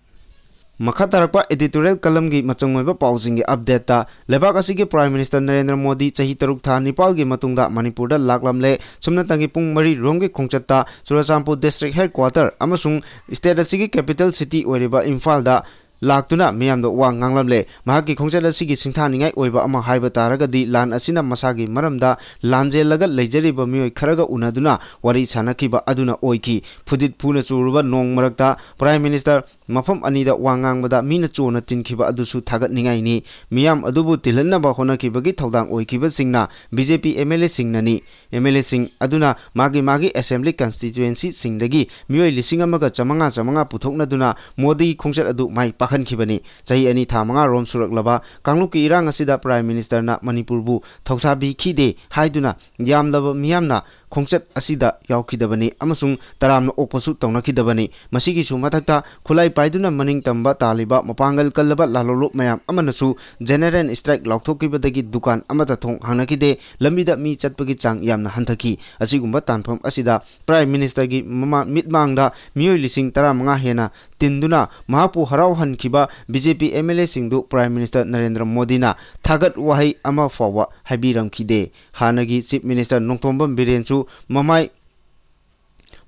ꯃꯈꯥ ꯇꯥꯔꯛꯄ editorial columnꯒꯤ ꯃꯆꯪ ꯑꯣꯏꯕ ꯄꯥꯎꯁꯤꯡꯒꯤ updateꯇ, ꯂꯩꯕꯥꯛ ꯑꯁꯤꯒꯤ Prime Minister ꯅꯔꯦꯟꯗ꯭ꯔ ꯃꯣꯗꯤ ꯆꯍꯤ ꯇꯔꯨꯛ ꯊꯥ ꯅꯤꯄꯥꯜꯒꯤ ꯃꯇꯨꯡꯗ ꯃꯅꯤꯄꯨꯔꯗ ꯂꯥꯛꯂꯝꯂꯦ꯫ ꯁꯨꯞꯅꯇꯪꯒꯤ ꯄꯨꯡ ꯃꯔꯤ ꯔꯣꯝꯒꯤ ꯈꯣꯡꯆꯠꯇ ꯆꯨꯔꯆꯥꯟꯄꯨꯔ district headquarter ꯑꯃꯁꯨꯡ state ꯑꯁꯤꯒꯤ capital city ꯑꯣꯏꯔꯤꯕ ꯏꯝꯐꯥꯜꯗ ꯂꯥꯛꯇꯨꯅ ꯃꯤꯌꯥꯝꯗ ꯋꯥ ꯉꯥꯡꯂꯝꯂꯦ꯫ ꯃꯍꯥꯛꯀꯤ ꯈꯣꯡꯆꯠ ꯑꯁꯤꯒꯤ ꯁꯤꯡꯊꯥꯅꯤꯡꯉꯥꯏ ꯑꯣꯏꯕ ꯑꯃ ꯍꯥꯏꯕ ꯇꯥꯔꯒꯗꯤ ꯂꯥꯟ ꯑꯁꯤꯅ ꯃꯁꯥꯒꯤ ꯃꯔꯝꯗ ꯂꯥꯟꯖꯦꯜꯂꯒ ꯂꯩꯖꯔꯤꯕ ꯃꯤꯑꯣꯏ ꯈꯔꯒ ꯎꯅꯗꯨꯅ ꯋꯥꯔꯤ ꯁꯥꯟꯅꯈꯤꯕ ꯑꯗꯨꯅ ꯑꯣꯏꯈꯤ꯫ ꯐꯨꯗꯤꯠ ꯐꯨꯅ ꯆꯨꯔꯨꯕ ꯅꯣꯡ ꯃꯔꯛꯇ Prime Minister ꯃꯐꯝ ꯑꯅꯤꯗ ꯋꯥ ꯉꯥꯡꯕꯗ ꯃꯤꯅ ꯆꯣꯟꯅ ꯇꯤꯟꯈꯤꯕ ꯑꯗꯨꯁꯨ ꯊꯥꯒꯠꯅꯤꯡꯉꯥꯏꯅꯤ꯫ ꯃꯤꯌꯥꯝ ꯑꯗꯨꯕꯨ ꯇꯤꯜꯍꯟꯅꯕ ꯍꯣꯠꯅꯈꯤꯕꯒꯤ ꯊꯧꯗꯥꯡ ꯑꯣꯏꯈꯤꯕꯁꯤꯡꯅ B J P M L Aꯁꯤꯡꯅꯅꯤ꯫ M L Aꯁꯤꯡ ꯑꯗꯨꯅ ꯃꯥꯒꯤ ꯃꯥꯒꯤ assembly constituencyꯁꯤꯡꯗꯒꯤ ꯃꯤꯑꯣꯏ ꯂꯤꯁꯤꯡ ꯑꯃꯒ ꯆꯥꯃꯉꯥ ꯆꯥꯃꯉꯥ ꯄꯨꯊꯣꯛꯅꯗꯨꯅ ꯃꯣꯗꯤꯒꯤ ꯈꯣꯡꯆꯠ ꯑꯗꯨ ꯃꯥꯏ ꯄꯥꯛ ꯈꯟꯈꯤꯕꯅꯤ꯫ ꯆꯍꯤ ꯑꯅꯤ ꯊꯥ ꯃꯉꯥ ꯔꯣꯝ ꯁꯨꯔꯛꯂꯕ ꯀꯥꯡꯂꯨꯞꯀꯤ ꯏꯔꯥꯡ ꯑꯁꯤꯗ Prime Ministerꯅ ꯃꯅꯤꯄꯨꯔꯕꯨ ꯊꯧꯁꯥꯕꯤꯈꯤꯗꯦ ꯍꯥꯏꯗꯨꯅ ꯌꯥꯝꯂꯕ ꯃꯤꯌꯥꯝꯅ ꯈꯣꯡꯆꯠ ꯑꯁꯤꯗ ꯌꯥꯎꯈꯤꯗꯕꯅꯤ ꯑꯃꯁꯨꯡ ꯇꯔꯥꯝꯅ ꯑꯣꯛꯄꯁꯨ ꯇꯧꯅꯈꯤꯗꯕꯅꯤ꯫ ꯃꯁꯤꯒꯤꯁꯨ ꯃꯊꯛꯇ ꯈꯨꯠꯂꯥꯏ ꯄꯥꯏꯗꯨꯅ ꯃꯅꯤꯡ ꯇꯝꯕ ꯇꯥꯜꯂꯤꯕ ꯃꯄꯥꯡꯒꯜ ꯀꯜꯂꯕ ꯂꯥꯂꯣꯂꯨꯞ ꯃꯌꯥꯝ ꯑꯃꯅꯁꯨ general strike ꯂꯥꯎꯊꯣꯛꯈꯤꯕꯗꯒꯤ ꯗꯨꯀꯥꯟ ꯑꯃꯠꯇ ꯊꯣꯡ ꯍꯥꯡꯅꯈꯤꯗꯦ꯫ ꯂꯝꯕꯤꯗ ꯃꯤ ꯆꯠꯄꯒꯤ ꯆꯥꯡ ꯌꯥꯝꯅ ꯍꯟꯊꯈꯤ꯫ ꯑꯁꯤꯒꯨꯝꯕ ꯇꯥꯟꯐꯝ ꯑꯁꯤꯗ Prime Ministerꯒꯤ ꯃꯃꯥ-, ꯃꯤꯠꯃꯥꯡꯗ ꯃꯤꯑꯣꯏ ꯂꯤꯁꯤꯡ ꯇꯔꯥꯃꯉꯥ ꯍꯦꯟꯅ ꯇꯤꯟꯗꯨꯅ ꯃꯍꯥꯛꯄꯨ ꯍꯔꯥꯎꯍꯟꯈꯤꯕ BJP MLAꯁꯤꯡꯗꯨ Prime Minister ꯅꯔꯦꯟꯗ꯭ꯔ ꯃꯣꯗꯤꯅ ꯊꯥꯒꯠ ꯋꯥꯍꯩ ꯑꯃ ꯐꯥꯎꯕ ꯍꯥꯏꯕꯤꯔꯝꯈꯤꯗꯦ꯫ ꯍꯥꯟꯅꯒꯤ Chief Minister ꯅꯣꯡꯊꯣꯝꯕꯝ ꯕꯤꯔꯦꯟꯁꯨ ꯃꯃꯥꯏ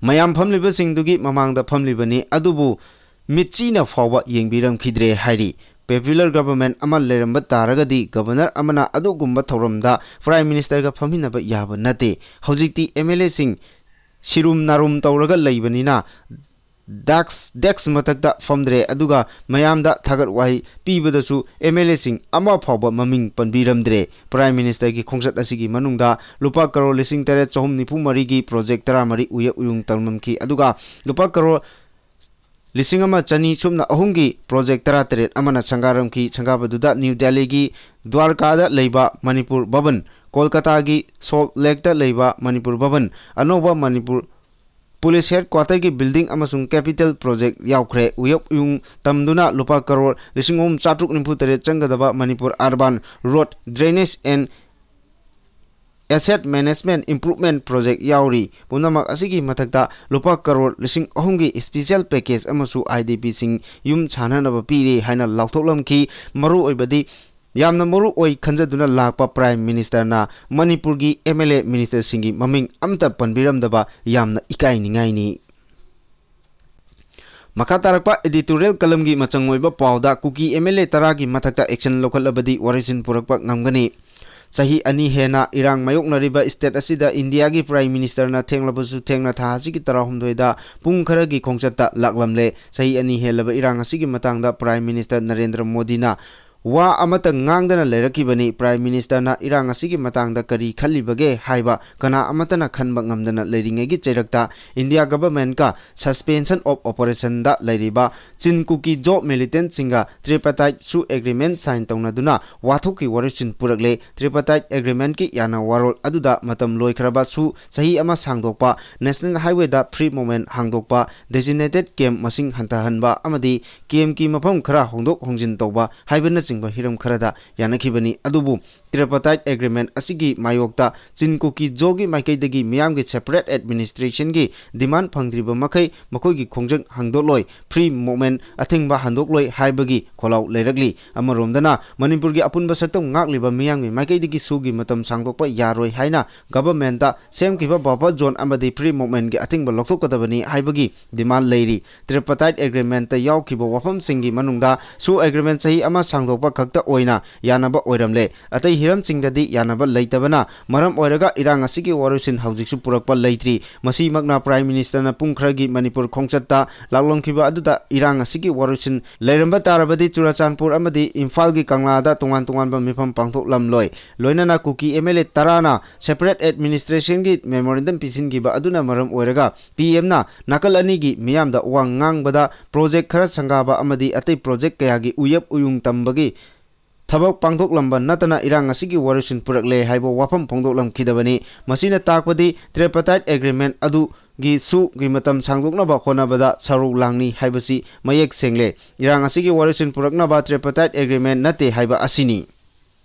ꯃꯌꯥꯝ ꯐꯝꯂꯤꯕꯁꯤꯡꯗꯨꯒꯤ ꯃꯃꯥꯡꯗ ꯐꯝꯂꯤꯕꯅꯤ, ꯑꯗꯨꯕꯨ ꯃꯤꯠꯆꯤꯅ ꯐꯥꯎꯕ ꯌꯦꯡꯕꯤꯔꯝꯈꯤꯗ꯭ꯔꯦ ꯍꯥꯏꯔꯤ꯫ Popular government ꯑꯃ ꯂꯩꯔꯝꯕ ꯇꯥꯔꯒꯗꯤ Governor ꯑꯃꯅ ꯑꯗꯨꯒꯨꯝꯕ ꯊꯧꯔꯝꯗ Prime Ministerꯒ ꯐꯝꯃꯤꯟꯅꯕ ꯌꯥꯕ ꯅꯠꯇꯦ꯫ ꯍꯧꯖꯤꯛꯇꯤ MLAꯁꯤꯡ ꯁꯤꯔꯨꯝ ꯅꯥꯔꯨꯝ ꯇꯧꯔꯒ ꯂꯩꯕꯅꯤꯅ desk, desk ꯃꯊꯛꯇ ꯐꯝꯗ꯭ꯔꯦ, ꯑꯗꯨꯒ ꯃꯌꯥꯝꯗ ꯊꯥꯒꯠ ꯋꯥꯍꯩ ꯄꯤꯕꯗꯁꯨ MLAꯁꯤꯡ ꯑꯃ ꯐꯥꯎꯕ ꯃꯃꯤꯡ ꯄꯟꯕꯤꯔꯝꯗ꯭ꯔꯦ꯫ Prime Ministerꯒꯤ ꯈꯣꯡꯆꯠ ꯑꯁꯤꯒꯤ ꯃꯅꯨꯡꯗ ꯂꯨꯄꯥ ꯀꯔꯣꯔ ꯂꯤꯁꯤꯡ ꯇꯔꯦꯠ ꯆꯍꯨꯝ ꯅꯤꯐꯨ ꯃꯔꯤꯒꯤ project ꯇꯔꯥꯃꯔꯤ ꯎꯌꯦꯛ ꯎꯌꯨꯡ ꯇꯝꯂꯝꯈꯤ, ꯑꯗꯨꯒ ꯂꯨꯄꯥ ꯀꯔꯣꯔ ꯂꯤꯁꯤꯡ ꯑꯃ ꯆꯅꯤ ꯁꯨꯞꯅ ꯑꯍꯨꯝꯒꯤ project ꯇꯔꯥꯇꯔꯦꯠ ꯑꯃꯅ ꯁꯪꯒꯥꯔꯝꯈꯤ꯫ ꯁꯪꯒꯥꯕꯗꯨꯗ ꯅ꯭ꯌꯨ ꯗꯦꯜꯂꯤꯒꯤ ꯗ꯭ꯋꯥꯔꯀꯥꯗ ꯂꯩꯕ ꯃꯅꯤꯄꯨꯔ ꯚꯕꯟ, ꯀꯣꯜꯀꯇꯥꯒꯤ ꯁꯣꯜꯠ ꯂꯦꯛꯇ ꯂꯩꯕ ꯃꯅꯤꯄꯨꯔ ꯚꯕꯟ, ꯑꯅꯧꯕ ꯃꯅꯤꯄꯨꯔ police headquarterꯒꯤ building ꯑꯃꯁꯨꯡ capital project ꯌꯥꯎꯈ꯭ꯔꯦ꯫ ꯎꯌꯦꯛ ꯎꯌꯨꯡ ꯇꯝꯗꯨꯅ ꯂꯨꯄꯥ ꯀꯔꯣꯔ ꯂꯤꯁꯤꯡ ꯑꯍꯨꯝ ꯆꯥꯇ꯭ꯔꯨꯛ ꯅꯤꯐꯨ ꯇꯔꯦꯠ ꯆꯪꯒꯗꯕ Manipur urban road drainage and asset management improvement project ꯌꯥꯎꯔꯤ꯫ ꯄꯨꯝꯅꯃꯛ ꯑꯁꯤꯒꯤ ꯃꯊꯛꯇ ꯂꯨꯄꯥ ꯀꯔꯣꯔ ꯂꯤꯁꯤꯡ ꯑꯍꯨꯝꯒꯤ special package ꯑꯃꯁꯨ IDPꯁꯤꯡ ꯌꯨꯝ ꯁꯥꯅꯅꯕ ꯄꯤꯔꯤ ꯍꯥꯏꯅ ꯂꯥꯎꯊꯣꯛꯂꯝꯈꯤ꯫ ꯃꯔꯨ ꯑꯣꯏꯕꯗꯤ ꯌꯥꯝꯅ ꯃꯔꯨ ꯑꯣꯏ ꯈꯟꯖꯗꯨꯅ ꯂꯥꯛꯄ Prime Ministerꯅ ꯃꯅꯤꯄꯨꯔꯒꯤ MLA ministerꯁꯤꯡꯒꯤ ꯃꯃꯤꯡ ꯑꯃꯠꯇ ꯄꯟꯕꯤꯔꯝꯗꯕ ꯌꯥꯝꯅ ꯏꯀꯥꯏꯅꯤꯡꯉꯥꯏꯅꯤ꯫ ꯃꯈꯥ ꯇꯥꯔꯛꯄ editorial columnꯒꯤ ꯃꯆꯪ ꯑꯣꯏꯕ ꯄꯥꯎꯗ, ꯀꯨꯀꯤ MLA ꯇꯔꯥꯒꯤ ꯃꯊꯛꯇ action ꯂꯧꯈꯠꯂꯕꯗꯤ ꯋꯥꯔꯣꯏꯁꯤꯟ ꯄꯨꯔꯛꯄ ꯉꯝꯒꯅꯤ꯫ ꯆꯍꯤ ꯑꯅꯤ ꯍꯦꯟꯅ ꯏꯔꯥꯡ ꯃꯥꯌꯣꯛꯅꯔꯤꯕ state ꯑꯁꯤꯗ Indiaꯒꯤ Prime Ministerꯅ ꯊꯦꯡꯂꯕꯁꯨ ꯊꯦꯡꯅ ꯊꯥ ꯑꯁꯤꯒꯤ ꯇꯔꯥꯍꯨꯝꯗꯣꯏꯗ ꯄꯨꯡ ꯈꯔꯒꯤ ꯈꯣꯡꯆꯠꯇ ꯂꯥꯛꯂꯝꯂꯦ꯫ ꯆꯍꯤ ꯑꯅꯤ ꯍꯦꯜꯂꯕ ꯏꯔꯥꯡ ꯑꯁꯤꯒꯤ ꯃꯇꯥꯡꯗ Prime Minister ꯅꯔꯦꯟꯗ꯭ꯔ ꯃꯣꯗꯤꯅ ꯋꯥ ꯑꯃꯠꯇ ꯉꯥꯡꯗꯅ ꯂꯩꯔꯛꯈꯤꯕꯅꯤ꯫ Prime Ministerꯅ ꯏꯔꯥꯡ ꯑꯁꯤꯒꯤ ꯃꯇꯥꯡꯗ ꯀꯔꯤ ꯈꯜꯂꯤꯕꯒꯦ ꯍꯥꯏꯕ ꯀꯅꯥ ꯑꯃꯠꯇꯅ ꯈꯟꯕ ꯉꯝꯗꯅ ꯂꯩꯔꯤꯉꯩꯒꯤ ꯆꯩꯔꯛꯇ India Governmentꯀ Suspension of Operationꯗ ꯂꯩꯔꯤꯕ ꯆꯤꯟ ꯀꯨꯀꯤ ꯖꯣ militantꯁꯤꯡꯒ Tripartite ꯁꯨ Agreement sign ꯇꯧꯅꯗꯨꯅ ꯋꯥꯊꯣꯛꯀꯤ ꯋꯥꯔꯣꯏꯁꯤꯟ ꯄꯨꯔꯛꯂꯦ꯫ Tripartite Agreementꯀꯤ ꯌꯥꯅ ꯋꯥꯔꯣꯜ ꯑꯗꯨꯗ ꯃꯇꯝ ꯂꯣꯏꯈ꯭ꯔꯕ ꯁꯨ ꯆꯍꯤ ꯑꯃ ꯁꯥꯡꯗꯣꯛꯄ, National Highwayꯗ free movement ꯍꯥꯡꯗꯣꯛꯄ, designated camp ꯃꯁꯤꯡ ꯍꯟꯊꯍꯟꯕ ꯑꯃꯗꯤ campꯀꯤ ꯃꯐꯝ ꯈꯔ ꯍꯣꯡꯗꯣꯛ ꯍꯣꯡꯖꯤꯟ ꯇꯧꯕ ꯍꯥꯏꯕꯅꯆꯤꯡꯕ ꯍꯤꯔꯝ ꯈꯔꯗ ꯌꯥꯅꯈꯤꯕꯅꯤ꯫ ꯑꯗꯨꯕꯨ Tripartite Agreement ꯑꯁꯤꯒꯤ ꯃꯥꯌꯣꯛꯇ ꯆꯤꯟ ꯀꯨꯀꯤ ꯖꯣꯒꯤ ꯃꯥꯏꯀꯩꯗꯒꯤ ꯃꯤꯌꯥꯝꯒꯤ separate administrationꯒꯤ demand ꯐꯪꯗ꯭ꯔꯤꯕ ꯃꯈꯩ ꯃꯈꯣꯏꯒꯤ ꯈꯣꯡꯖꯪ ꯍꯥꯡꯗꯣꯛꯂꯣꯏ, free movement ꯑꯊꯤꯡꯕ ꯍꯟꯗꯣꯛꯂꯣꯏ ꯍꯥꯏꯕꯒꯤ ꯈꯣꯜꯂꯥꯎ ꯂꯩꯔꯛꯂꯤ꯫ ꯑꯃꯔꯣꯝꯗꯅ ꯃꯅꯤꯄꯨꯔꯒꯤ ꯑꯄꯨꯟꯕ ꯁꯛꯇꯝ ꯉꯥꯛꯂꯤꯕ ꯃꯤꯌꯥꯝꯒꯤ ꯃꯥꯏꯀꯩꯗꯒꯤ ꯁꯨꯒꯤ ꯃꯇꯝ ꯁꯥꯡꯗꯣꯛꯄ ꯌꯥꯔꯣꯏ ꯍꯥꯏꯅ governmentꯇ ꯁꯦꯝꯈꯤꯕ buffer zone ꯑꯃꯗꯤ free movementꯀꯤ ꯑꯊꯤꯡꯕ ꯂꯧꯊꯣꯛꯀꯗꯕꯅꯤ ꯍꯥꯏꯕꯒꯤ demand ꯂꯩꯔꯤ꯫ Tripartite Agreementꯇ ꯌꯥꯎꯈꯤꯕ ꯋꯥꯐꯝꯁꯤꯡꯒꯤ ꯃꯅꯨꯡꯗ ꯁꯨ agreement ꯆꯍꯤ ꯑꯃ ꯁꯥꯡꯗꯣꯛꯄ ꯈꯛꯇ ꯑꯣꯏꯅ ꯌꯥꯅꯕ ꯑꯣꯏꯔꯝꯂꯦ꯫ ꯑꯇꯩ ꯍꯤꯔꯝꯁꯤꯡꯗꯗꯤ ꯌꯥꯅꯕ ꯂꯩꯇꯕꯅ ꯃꯔꯝ ꯑꯣꯏꯔꯒ ꯏꯔꯥꯡ ꯑꯁꯤꯒꯤ ꯋꯥꯔꯣꯏꯁꯤꯟ ꯍꯧꯖꯤꯛꯁꯨ ꯄꯨꯔꯛꯄ ꯂꯩꯇ꯭ꯔꯤ꯫ ꯃꯁꯤꯃꯛꯅ Prime Ministerꯅ ꯄꯨꯡ ꯈꯔꯒꯤ ꯃꯅꯤꯄꯨꯔ ꯈꯣꯡꯆꯠꯇ ꯂꯥꯛꯂꯝꯈꯤꯕ ꯑꯗꯨꯗ ꯏꯔꯥꯡ ꯑꯁꯤꯒꯤ ꯋꯥꯔꯣꯏꯁꯤꯟ ꯂꯩꯔꯝꯕ ꯇꯥꯔꯕꯗꯤ ꯆꯨꯔꯥꯆꯥꯟꯄꯨꯔ ꯑꯃꯗꯤ ꯏꯝꯐꯥꯜꯒꯤ ꯀꯪꯂꯥꯗ ꯇꯣꯉꯥꯟ ꯇꯣꯉꯥꯟꯕ ꯃꯤꯐꯝ ꯄꯥꯡꯊꯣꯛꯂꯝꯂꯣꯏ꯫ ꯂꯣꯏꯅꯅ ꯀꯨꯀꯤ MLA ꯇꯔꯥꯅ separate administrationꯒꯤ memorandum ꯄꯤꯁꯤꯟꯈꯤꯕ ꯑꯗꯨꯅ ꯃꯔꯝ ꯑꯣꯏꯔꯒ PMꯅ ꯅꯥꯀꯜ ꯑꯅꯤꯒꯤ ꯃꯤꯌꯥꯝꯗ ꯋꯥ ꯉꯥꯡꯕꯗ project ꯈꯔ ꯁꯪꯒꯥꯕ ꯑꯃꯗꯤ ꯑꯇꯩ project ꯀꯌꯥꯒꯤ ꯎꯌꯦꯞ ꯎꯌꯨꯡ ꯇꯝꯕꯒꯤ ꯊꯕꯛ ꯄꯥꯡꯊꯣꯛꯂꯝꯕ ꯅꯠꯇꯅ ꯏꯔꯥꯡ ꯑꯁꯤꯒꯤ ꯋꯥꯔꯣꯏꯁꯤꯟ ꯄꯨꯔꯛꯂꯦ ꯍꯥꯏꯕ ꯋꯥꯐꯝ ꯐꯣꯡꯗꯣꯛꯂꯝꯈꯤꯗꯕꯅꯤ꯫ ꯃꯁꯤꯅ ꯇꯥꯛꯄꯗꯤ Tripartite Agreement ꯑꯗꯨꯒꯤ ꯁꯨꯒꯤ ꯃꯇꯝ ꯁꯥꯡꯗꯣꯛꯅꯕ ꯍꯣꯠꯅꯕꯗ ꯁꯔꯨꯛ ꯂꯥꯡꯅꯤ ꯍꯥꯏꯕꯁꯤ ꯃꯌꯦꯛ ꯁꯦꯡꯂꯦ꯫ ꯏꯔꯥꯡ ꯑꯁꯤꯒꯤ ꯋꯥꯔꯣꯏꯁꯤꯟ ꯄꯨꯔꯛꯅꯕ Tripartite Agreement ꯅꯠꯇꯦ ꯍꯥꯏꯕ ꯑꯁꯤꯅꯤ꯫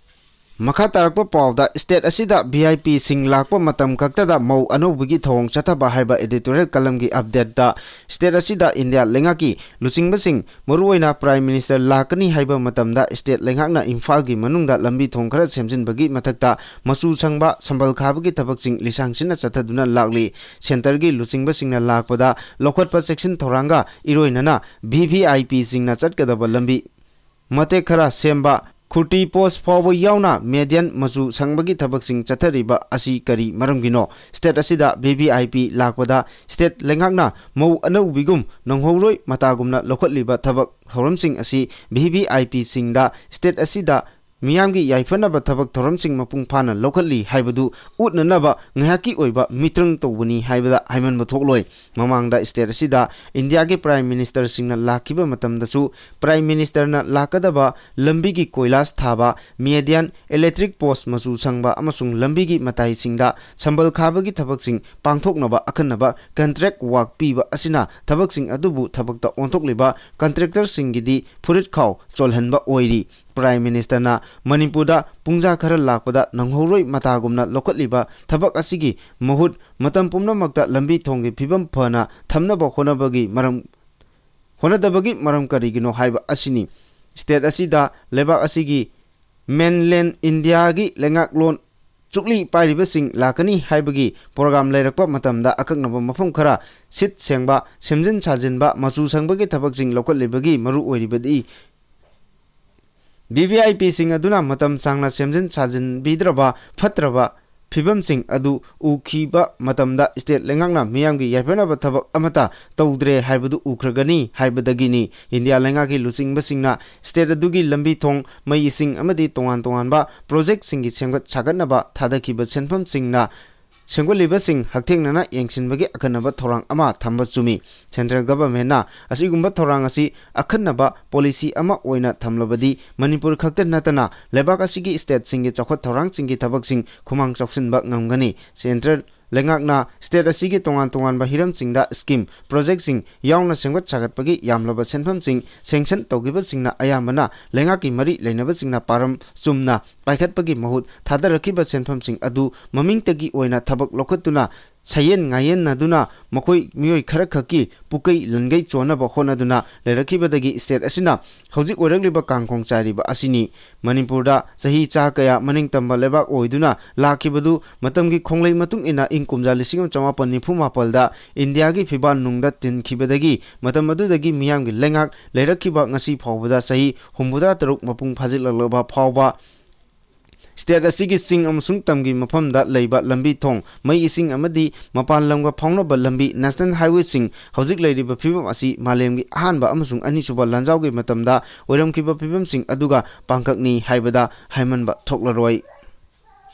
ꯃꯈꯥ ꯇꯥꯔꯛꯄ ꯄꯥꯎꯗ, state ꯑꯁꯤꯗ VIPꯁꯤꯡ ꯂꯥꯛꯄ ꯃꯇꯝ ꯈꯛꯇꯗ ꯃꯧ ꯑꯅꯧꯕꯒꯤ ꯊꯧꯑꯣꯡ ꯆꯠꯊꯕ ꯍꯥꯏꯕ editorial columnꯒꯤ updateꯇ, state ꯑꯁꯤꯗ India ꯂꯩꯉꯥꯛꯀꯤ ꯂꯨꯆꯤꯡꯕꯁꯤꯡ, ꯃꯔꯨꯑꯣꯏꯅ Prime Minister ꯂꯥꯛꯀꯅꯤ ꯍꯥꯏꯕ ꯃꯇꯝꯗ state ꯂꯩꯉꯥꯛꯅ ꯏꯝꯐꯥꯜꯒꯤ ꯃꯅꯨꯡꯗ ꯂꯝꯕꯤ ꯊꯣꯡ ꯈꯔ ꯁꯦꯝꯖꯤꯟꯕꯒꯤ ꯃꯊꯛꯇ ꯃꯆꯨ ꯁꯪꯕ, ꯁꯝꯕꯜ ꯈꯥꯕꯒꯤ ꯊꯕꯛꯁꯤꯡ ꯂꯤꯁꯥꯡ ꯁꯤꯟꯅ ꯆꯠꯊꯗꯨꯅ ꯂꯥꯛꯂꯤ꯫ Centreꯒꯤ ꯂꯨꯆꯤꯡꯕꯁꯤꯡꯅ ꯂꯥꯛꯄꯗ ꯂꯧꯈꯠꯄ ꯆꯦꯛꯁꯤꯟ ꯊꯧꯔꯥꯡꯒ ꯏꯔꯣꯏꯅꯅ VVIPꯁꯤꯡꯅ ꯆꯠꯀꯗꯕ ꯂꯝꯕꯤ ꯃꯇꯦꯛ ꯈꯔ ꯁꯦꯝꯕ, ꯈꯨꯔꯇꯤ ꯄꯣꯁ ꯐꯥꯎꯕ ꯌꯥꯎꯅ ꯃꯦꯗꯤꯌꯟ ꯃꯆꯨ ꯁꯪꯕꯒꯤ ꯊꯕꯛꯁꯤꯡ ꯆꯠꯊꯔꯤꯕ ꯑꯁꯤ ꯀꯔꯤ ꯃꯔꯝꯒꯤꯅꯣ? ꯁ꯭ꯇꯦꯠ ꯑꯁꯤꯗ ꯚꯤ ꯚꯤ ꯑꯥꯏ ꯄꯤ ꯂꯥꯛꯄꯗ ꯁ꯭ꯇꯦꯠ ꯂꯩꯉꯥꯛꯅ ꯃꯧ ꯑꯅꯧꯕꯤꯒꯨꯝ ꯅꯧꯍꯧꯔꯣꯏ ꯃꯇꯥꯒꯨꯝꯅ ꯂꯧꯈꯠꯂꯤꯕ ꯊꯕꯛ ꯊꯧꯔꯝꯁꯤꯡ ꯑꯁꯤ ꯚꯤ ꯚꯤ ꯑꯥꯏ ꯄꯤꯁꯤꯡꯗ ꯁ꯭ꯇꯦꯠ ꯑꯁꯤꯗ ꯃꯤꯌꯥꯝꯒꯤ ꯌꯥꯏꯐꯅꯕ ꯊꯕꯛ ꯊꯧꯔꯝꯁꯤꯡ ꯃꯄꯨꯡ ꯐꯥꯅ ꯂꯧꯈꯠꯂꯤ ꯍꯥꯏꯕꯗꯨ ꯎꯠꯅꯅꯕ ꯉꯥꯏꯍꯥꯛꯀꯤ ꯑꯣꯏꯕ ꯃꯤꯇ꯭ꯔꯪ ꯇꯧꯕꯅꯤ ꯍꯥꯏꯕꯗ ꯍꯥꯏꯃꯟꯕ ꯊꯣꯛꯂꯣꯏ꯫ ꯃꯃꯥꯡꯗ ꯁ꯭ꯇꯦꯠ ꯑꯁꯤꯗ ꯏꯟꯗꯤꯌꯥꯒꯤ ꯄ꯭ꯔꯥꯏꯝ ꯃꯤꯅꯤꯁꯇꯔꯁꯤꯡꯅ ꯂꯥꯛꯈꯤꯕ ꯃꯇꯝꯗꯁꯨ ꯄ꯭ꯔꯥꯏꯝ ꯃꯤꯅꯤꯁꯇꯔꯅ ꯂꯥꯛꯀꯗꯕ ꯂꯝꯕꯤꯒꯤ ꯀꯣꯏꯂꯥꯁ ꯊꯥꯕ, ꯃꯦꯗꯤꯌꯟ, ꯏꯂꯦꯛꯇ꯭ꯔꯤꯛ ꯄꯣꯁ ꯃꯆꯨ ꯁꯪꯕ ꯑꯃꯁꯨꯡ ꯂꯝꯕꯤꯒꯤ ꯃꯇꯥꯏꯁꯤꯡꯗ ꯁꯝꯕꯜ ꯈꯥꯕꯒꯤ ꯊꯕꯛꯁꯤꯡ ꯄꯥꯡꯊꯣꯛꯅꯕ ꯑꯈꯟꯅꯕ ꯀꯟꯇ꯭ꯔꯦꯛ ꯋꯥꯔꯛ ꯄꯤꯕ ꯑꯁꯤꯅ ꯊꯕꯛꯁꯤꯡ ꯑꯗꯨꯕꯨ ꯊꯕꯛꯇ ꯑꯣꯟꯊꯣꯛꯂꯤꯕ ꯀꯟꯇ꯭ꯔꯦꯛꯇꯔꯁꯤꯡꯒꯤꯗꯤ ꯐꯨꯔꯤꯠ ꯈꯥꯎ ꯆꯣꯜꯍꯟꯕ ꯑꯣꯏꯔꯤ꯫ ꯄ꯭ꯔꯥꯏꯝ ꯃꯤꯅꯤꯁꯇꯔꯅ ꯃꯅꯤꯄꯨꯔꯗ ꯄꯨꯡꯖꯥ ꯈꯔ ꯂꯥꯛꯄꯗ ꯅꯪꯍꯧꯔꯣꯏ ꯃꯇꯥꯒꯨꯝꯅ ꯂꯧꯈꯠꯂꯤꯕ ꯊꯕꯛ ꯑꯁꯤꯒꯤ ꯃꯍꯨꯠ ꯃꯇꯝ ꯄꯨꯝꯅꯃꯛꯇ ꯂꯝꯕꯤ ꯊꯣꯡꯒꯤ ꯐꯤꯕꯝ ꯐꯅ ꯊꯝꯅꯕ ꯍꯣꯠꯅꯕꯒꯤ ꯃꯔꯝ, ꯍꯣꯠꯅꯗꯕꯒꯤ ꯃꯔꯝ ꯀꯔꯤꯒꯤꯅꯣ ꯍꯥꯏꯕ ꯑꯁꯤꯅꯤ꯫ ꯁ꯭ꯇꯦꯠ ꯑꯁꯤꯗ ꯂꯩꯕꯥꯛ ꯑꯁꯤꯒꯤ ꯃꯦꯟꯂꯦꯟ ꯏꯟꯗꯤꯌꯥꯒꯤ ꯂꯩꯉꯥꯛꯂꯣꯟ ꯆꯨꯛꯂꯤ ꯄꯥꯏꯔꯤꯕꯁꯤꯡ ꯂꯥꯛꯀꯅꯤ ꯍꯥꯏꯕꯒꯤ ꯄ꯭ꯔꯣꯒ꯭ꯔꯥꯝ ꯂꯩꯔꯛꯄ ꯃꯇꯝꯗ ꯑꯀꯛꯅꯕ ꯃꯐꯝ ꯈꯔ ꯁꯤꯠ ꯁꯦꯡꯕ, ꯁꯦꯝꯖꯤꯟ ꯁꯥꯖꯤꯟꯕ, ꯃꯆꯨ ꯁꯪꯕꯒꯤ ꯊꯕꯛꯁꯤꯡ ꯂꯧꯈꯠꯂꯤꯕꯒꯤ ꯃꯔꯨ ꯑꯣꯏꯔꯤꯕꯗꯤ ꯚꯤ ꯚꯤ ꯑꯥꯏ ꯄꯤꯁꯤꯡ ꯑꯗꯨꯅ ꯃꯇꯝ ꯁꯥꯡꯅ ꯁꯦꯝꯖꯤꯟ ꯁꯥꯖꯤꯟꯕꯤꯗ꯭ꯔꯕ ꯐꯠꯇ꯭ꯔꯕ ꯐꯤꯕꯝꯁꯤꯡ ꯑꯗꯨ ꯎꯈꯤꯕ ꯃꯇꯝꯗ ꯁ꯭ꯇꯦꯠ ꯂꯩꯉꯥꯛꯅ ꯃꯤꯌꯥꯝꯒꯤ ꯌꯥꯏꯐꯅꯕ ꯊꯕꯛ ꯑꯃꯠꯇ ꯇꯧꯗ꯭ꯔꯦ ꯍꯥꯏꯕꯗꯨ ꯎꯈ꯭ꯔꯒꯅꯤ ꯍꯥꯏꯕꯗꯒꯤꯅꯤ꯫ ꯏꯟꯗꯤꯌꯥ ꯂꯩꯉꯥꯛꯀꯤ ꯂꯨꯆꯤꯡꯕꯁꯤꯡꯅ ꯁ꯭ꯇꯦꯠ ꯑꯗꯨꯒꯤ ꯂꯝꯕꯤ ꯊꯣꯡ, ꯃꯩ ꯏꯁꯤꯡ ꯑꯃꯗꯤ ꯇꯣꯉꯥꯟ ꯇꯣꯉꯥꯟꯕ ꯄ꯭ꯔꯣꯖꯦꯛꯁꯤꯡꯒꯤ ꯁꯦꯝꯒꯠ ꯁꯥꯒꯠꯅꯕ ꯊꯥꯗꯈꯤꯕ ꯁꯦꯟꯐꯝꯁꯤꯡꯅ ꯁꯦꯝꯒꯠꯂꯤꯕꯁꯤꯡ ꯍꯛꯊꯦꯡꯅꯅ ꯌꯦꯡꯁꯤꯟꯕꯒꯤ ꯑꯀꯟꯅꯕ ꯊꯧꯔꯥꯡ ꯑꯃ ꯊꯝꯕ ꯆꯨꯝꯃꯤ꯫ ꯁꯦꯟꯇ꯭ꯔꯦꯜ ꯒꯚꯔꯟꯃꯦꯟꯠꯅ ꯑꯁꯤꯒꯨꯝꯕ ꯊꯧꯔꯥꯡ ꯑꯁꯤ ꯑꯈꯟꯅꯕ ꯄꯣꯂꯤꯁꯤ ꯑꯃ ꯑꯣꯏꯅ ꯊꯝꯂꯕꯗꯤ ꯃꯅꯤꯄꯨꯔ ꯈꯛꯇ ꯅꯠꯇꯅ ꯂꯩꯕꯥꯛ ꯑꯁꯤꯒꯤ ꯁ꯭ꯇꯦꯠꯁꯤꯡꯒꯤ ꯆꯥꯎꯈꯠ ꯊꯧꯔꯥꯡꯁꯤꯡꯒꯤ ꯊꯕꯛꯁꯤꯡ ꯈꯨꯃꯥꯡ ꯆꯥꯎꯁꯤꯟꯕ ꯉꯝꯒꯅꯤ꯫ ꯁꯦꯟꯇ꯭ꯔꯦꯜ ꯂꯩꯉꯥꯛꯅ ꯁ꯭ꯇꯦꯠ ꯑꯁꯤꯒꯤ ꯇꯣꯉꯥꯟ ꯇꯣꯉꯥꯟꯕ ꯍꯤꯔꯝꯁꯤꯡꯗ ꯁ꯭ꯀꯤꯝ, ꯄ꯭ꯔꯣꯖꯦꯛꯁꯤꯡ ꯌꯥꯎꯅ ꯁꯦꯝꯒꯠ ꯁꯥꯒꯠꯄꯒꯤ ꯌꯥꯝꯂꯕ ꯁꯦꯟꯐꯝꯁꯤꯡ ꯁꯦꯡꯁꯟ ꯇꯧꯈꯤꯕꯁꯤꯡꯅ ꯑꯌꯥꯝꯕꯅ ꯂꯩꯉꯥꯛꯀꯤ ꯃꯔꯤ ꯂꯩꯅꯕꯁꯤꯡꯅ ꯄꯥꯔꯝ ꯆꯨꯝꯅ ꯄꯥꯏꯈꯠꯄꯒꯤ ꯃꯍꯨꯠ ꯊꯥꯗꯔꯛꯈꯤꯕ ꯁꯦꯟꯐꯝꯁꯤꯡ ꯑꯗꯨ ꯃꯃꯤꯡꯇꯒꯤ ꯑꯣꯏꯅ ꯊꯕꯛ ꯂꯧꯈꯠꯇꯨꯅ ꯁꯌꯦꯟ ꯉꯥꯌꯦꯟꯅꯗꯨꯅ ꯃꯈꯣꯏ ꯃꯤꯑꯣꯏ ꯈꯔꯈꯛꯀꯤ ꯄꯨꯀꯩ ꯂꯟꯒꯩ ꯆꯣꯟꯅꯕ ꯍꯣꯠꯅꯗꯨꯅ ꯂꯩꯔꯛꯈꯤꯕꯗꯒꯤ state ꯑꯁꯤꯅ ꯍꯧꯖꯤꯛ ꯑꯣꯏꯔꯛꯂꯤꯕ ꯀꯥꯡꯈꯣꯡ ꯆꯥꯏꯔꯤꯕ ꯑꯁꯤꯅꯤ꯫ ꯃꯅꯤꯄꯨꯔꯗ ꯆꯍꯤ ꯆꯥ ꯀꯌꯥ ꯃꯅꯤꯡ ꯇꯝꯕ ꯂꯩꯕꯥꯛ ꯑꯣꯏꯗꯨꯅ ꯂꯥꯛꯈꯤꯕꯗꯨ ꯃꯇꯝꯒꯤ ꯈꯣꯡꯂꯩ ꯃꯇꯨꯡ ꯏꯟꯅ ꯏꯪ ꯀꯨꯝꯖꯥ ꯂꯤꯁꯤꯡ ꯑꯃ ꯆꯃꯥꯄꯟ ꯅꯤꯐꯨ ꯃꯥꯄꯜꯗ ꯏꯟꯗꯤꯌꯥꯒꯤ ꯐꯤꯕꯥꯜ ꯅꯨꯡꯗ ꯇꯤꯟꯈꯤꯕꯗꯒꯤ ꯃꯇꯝ ꯑꯗꯨꯗꯒꯤ ꯃꯤꯌꯥꯝꯒꯤ ꯂꯩꯉꯥꯛ ꯂꯩꯔꯛꯈꯤꯕ ꯉꯁꯤ ꯐꯥꯎꯕꯗ ꯆꯍꯤ ꯍꯨꯝꯐꯨꯇꯔꯥ ꯇꯔꯨꯛ ꯃꯄꯨꯡ ꯐꯥꯖꯤꯜꯂꯛꯂꯕ ꯐꯥꯎꯕ state ꯑꯁꯤꯒꯤ ꯆꯤꯡ ꯑꯃꯁꯨꯡ ꯇꯝꯒꯤ ꯃꯐꯝꯗ ꯂꯩꯕ ꯂꯝꯕꯤ ꯊꯣꯡ, ꯃꯩ ꯏꯁꯤꯡ ꯑꯃꯗꯤ ꯃꯄꯥꯟ ꯂꯝꯒ ꯐꯥꯎꯅꯕ ꯂꯝꯕꯤ national highwayꯁꯤꯡ ꯍꯧꯖꯤꯛ ꯂꯩꯔꯤꯕ ꯐꯤꯕꯝ ꯑꯁꯤ ꯃꯥꯂꯦꯝꯒꯤ ꯑꯍꯥꯟꯕ ꯑꯃꯁꯨꯡ ꯑꯅꯤꯁꯨꯕ ꯂꯥꯟꯖꯥꯎꯒꯤ ꯃꯇꯝꯗ ꯑꯣꯏꯔꯝꯈꯤꯕ ꯐꯤꯕꯝꯁꯤꯡ ꯑꯗꯨꯒ ꯄꯥꯡꯀꯛꯅꯤ ꯍꯥꯏꯕꯗ ꯍꯥꯏꯃꯟꯕ ꯊꯣꯛꯂꯔꯣꯏ꯫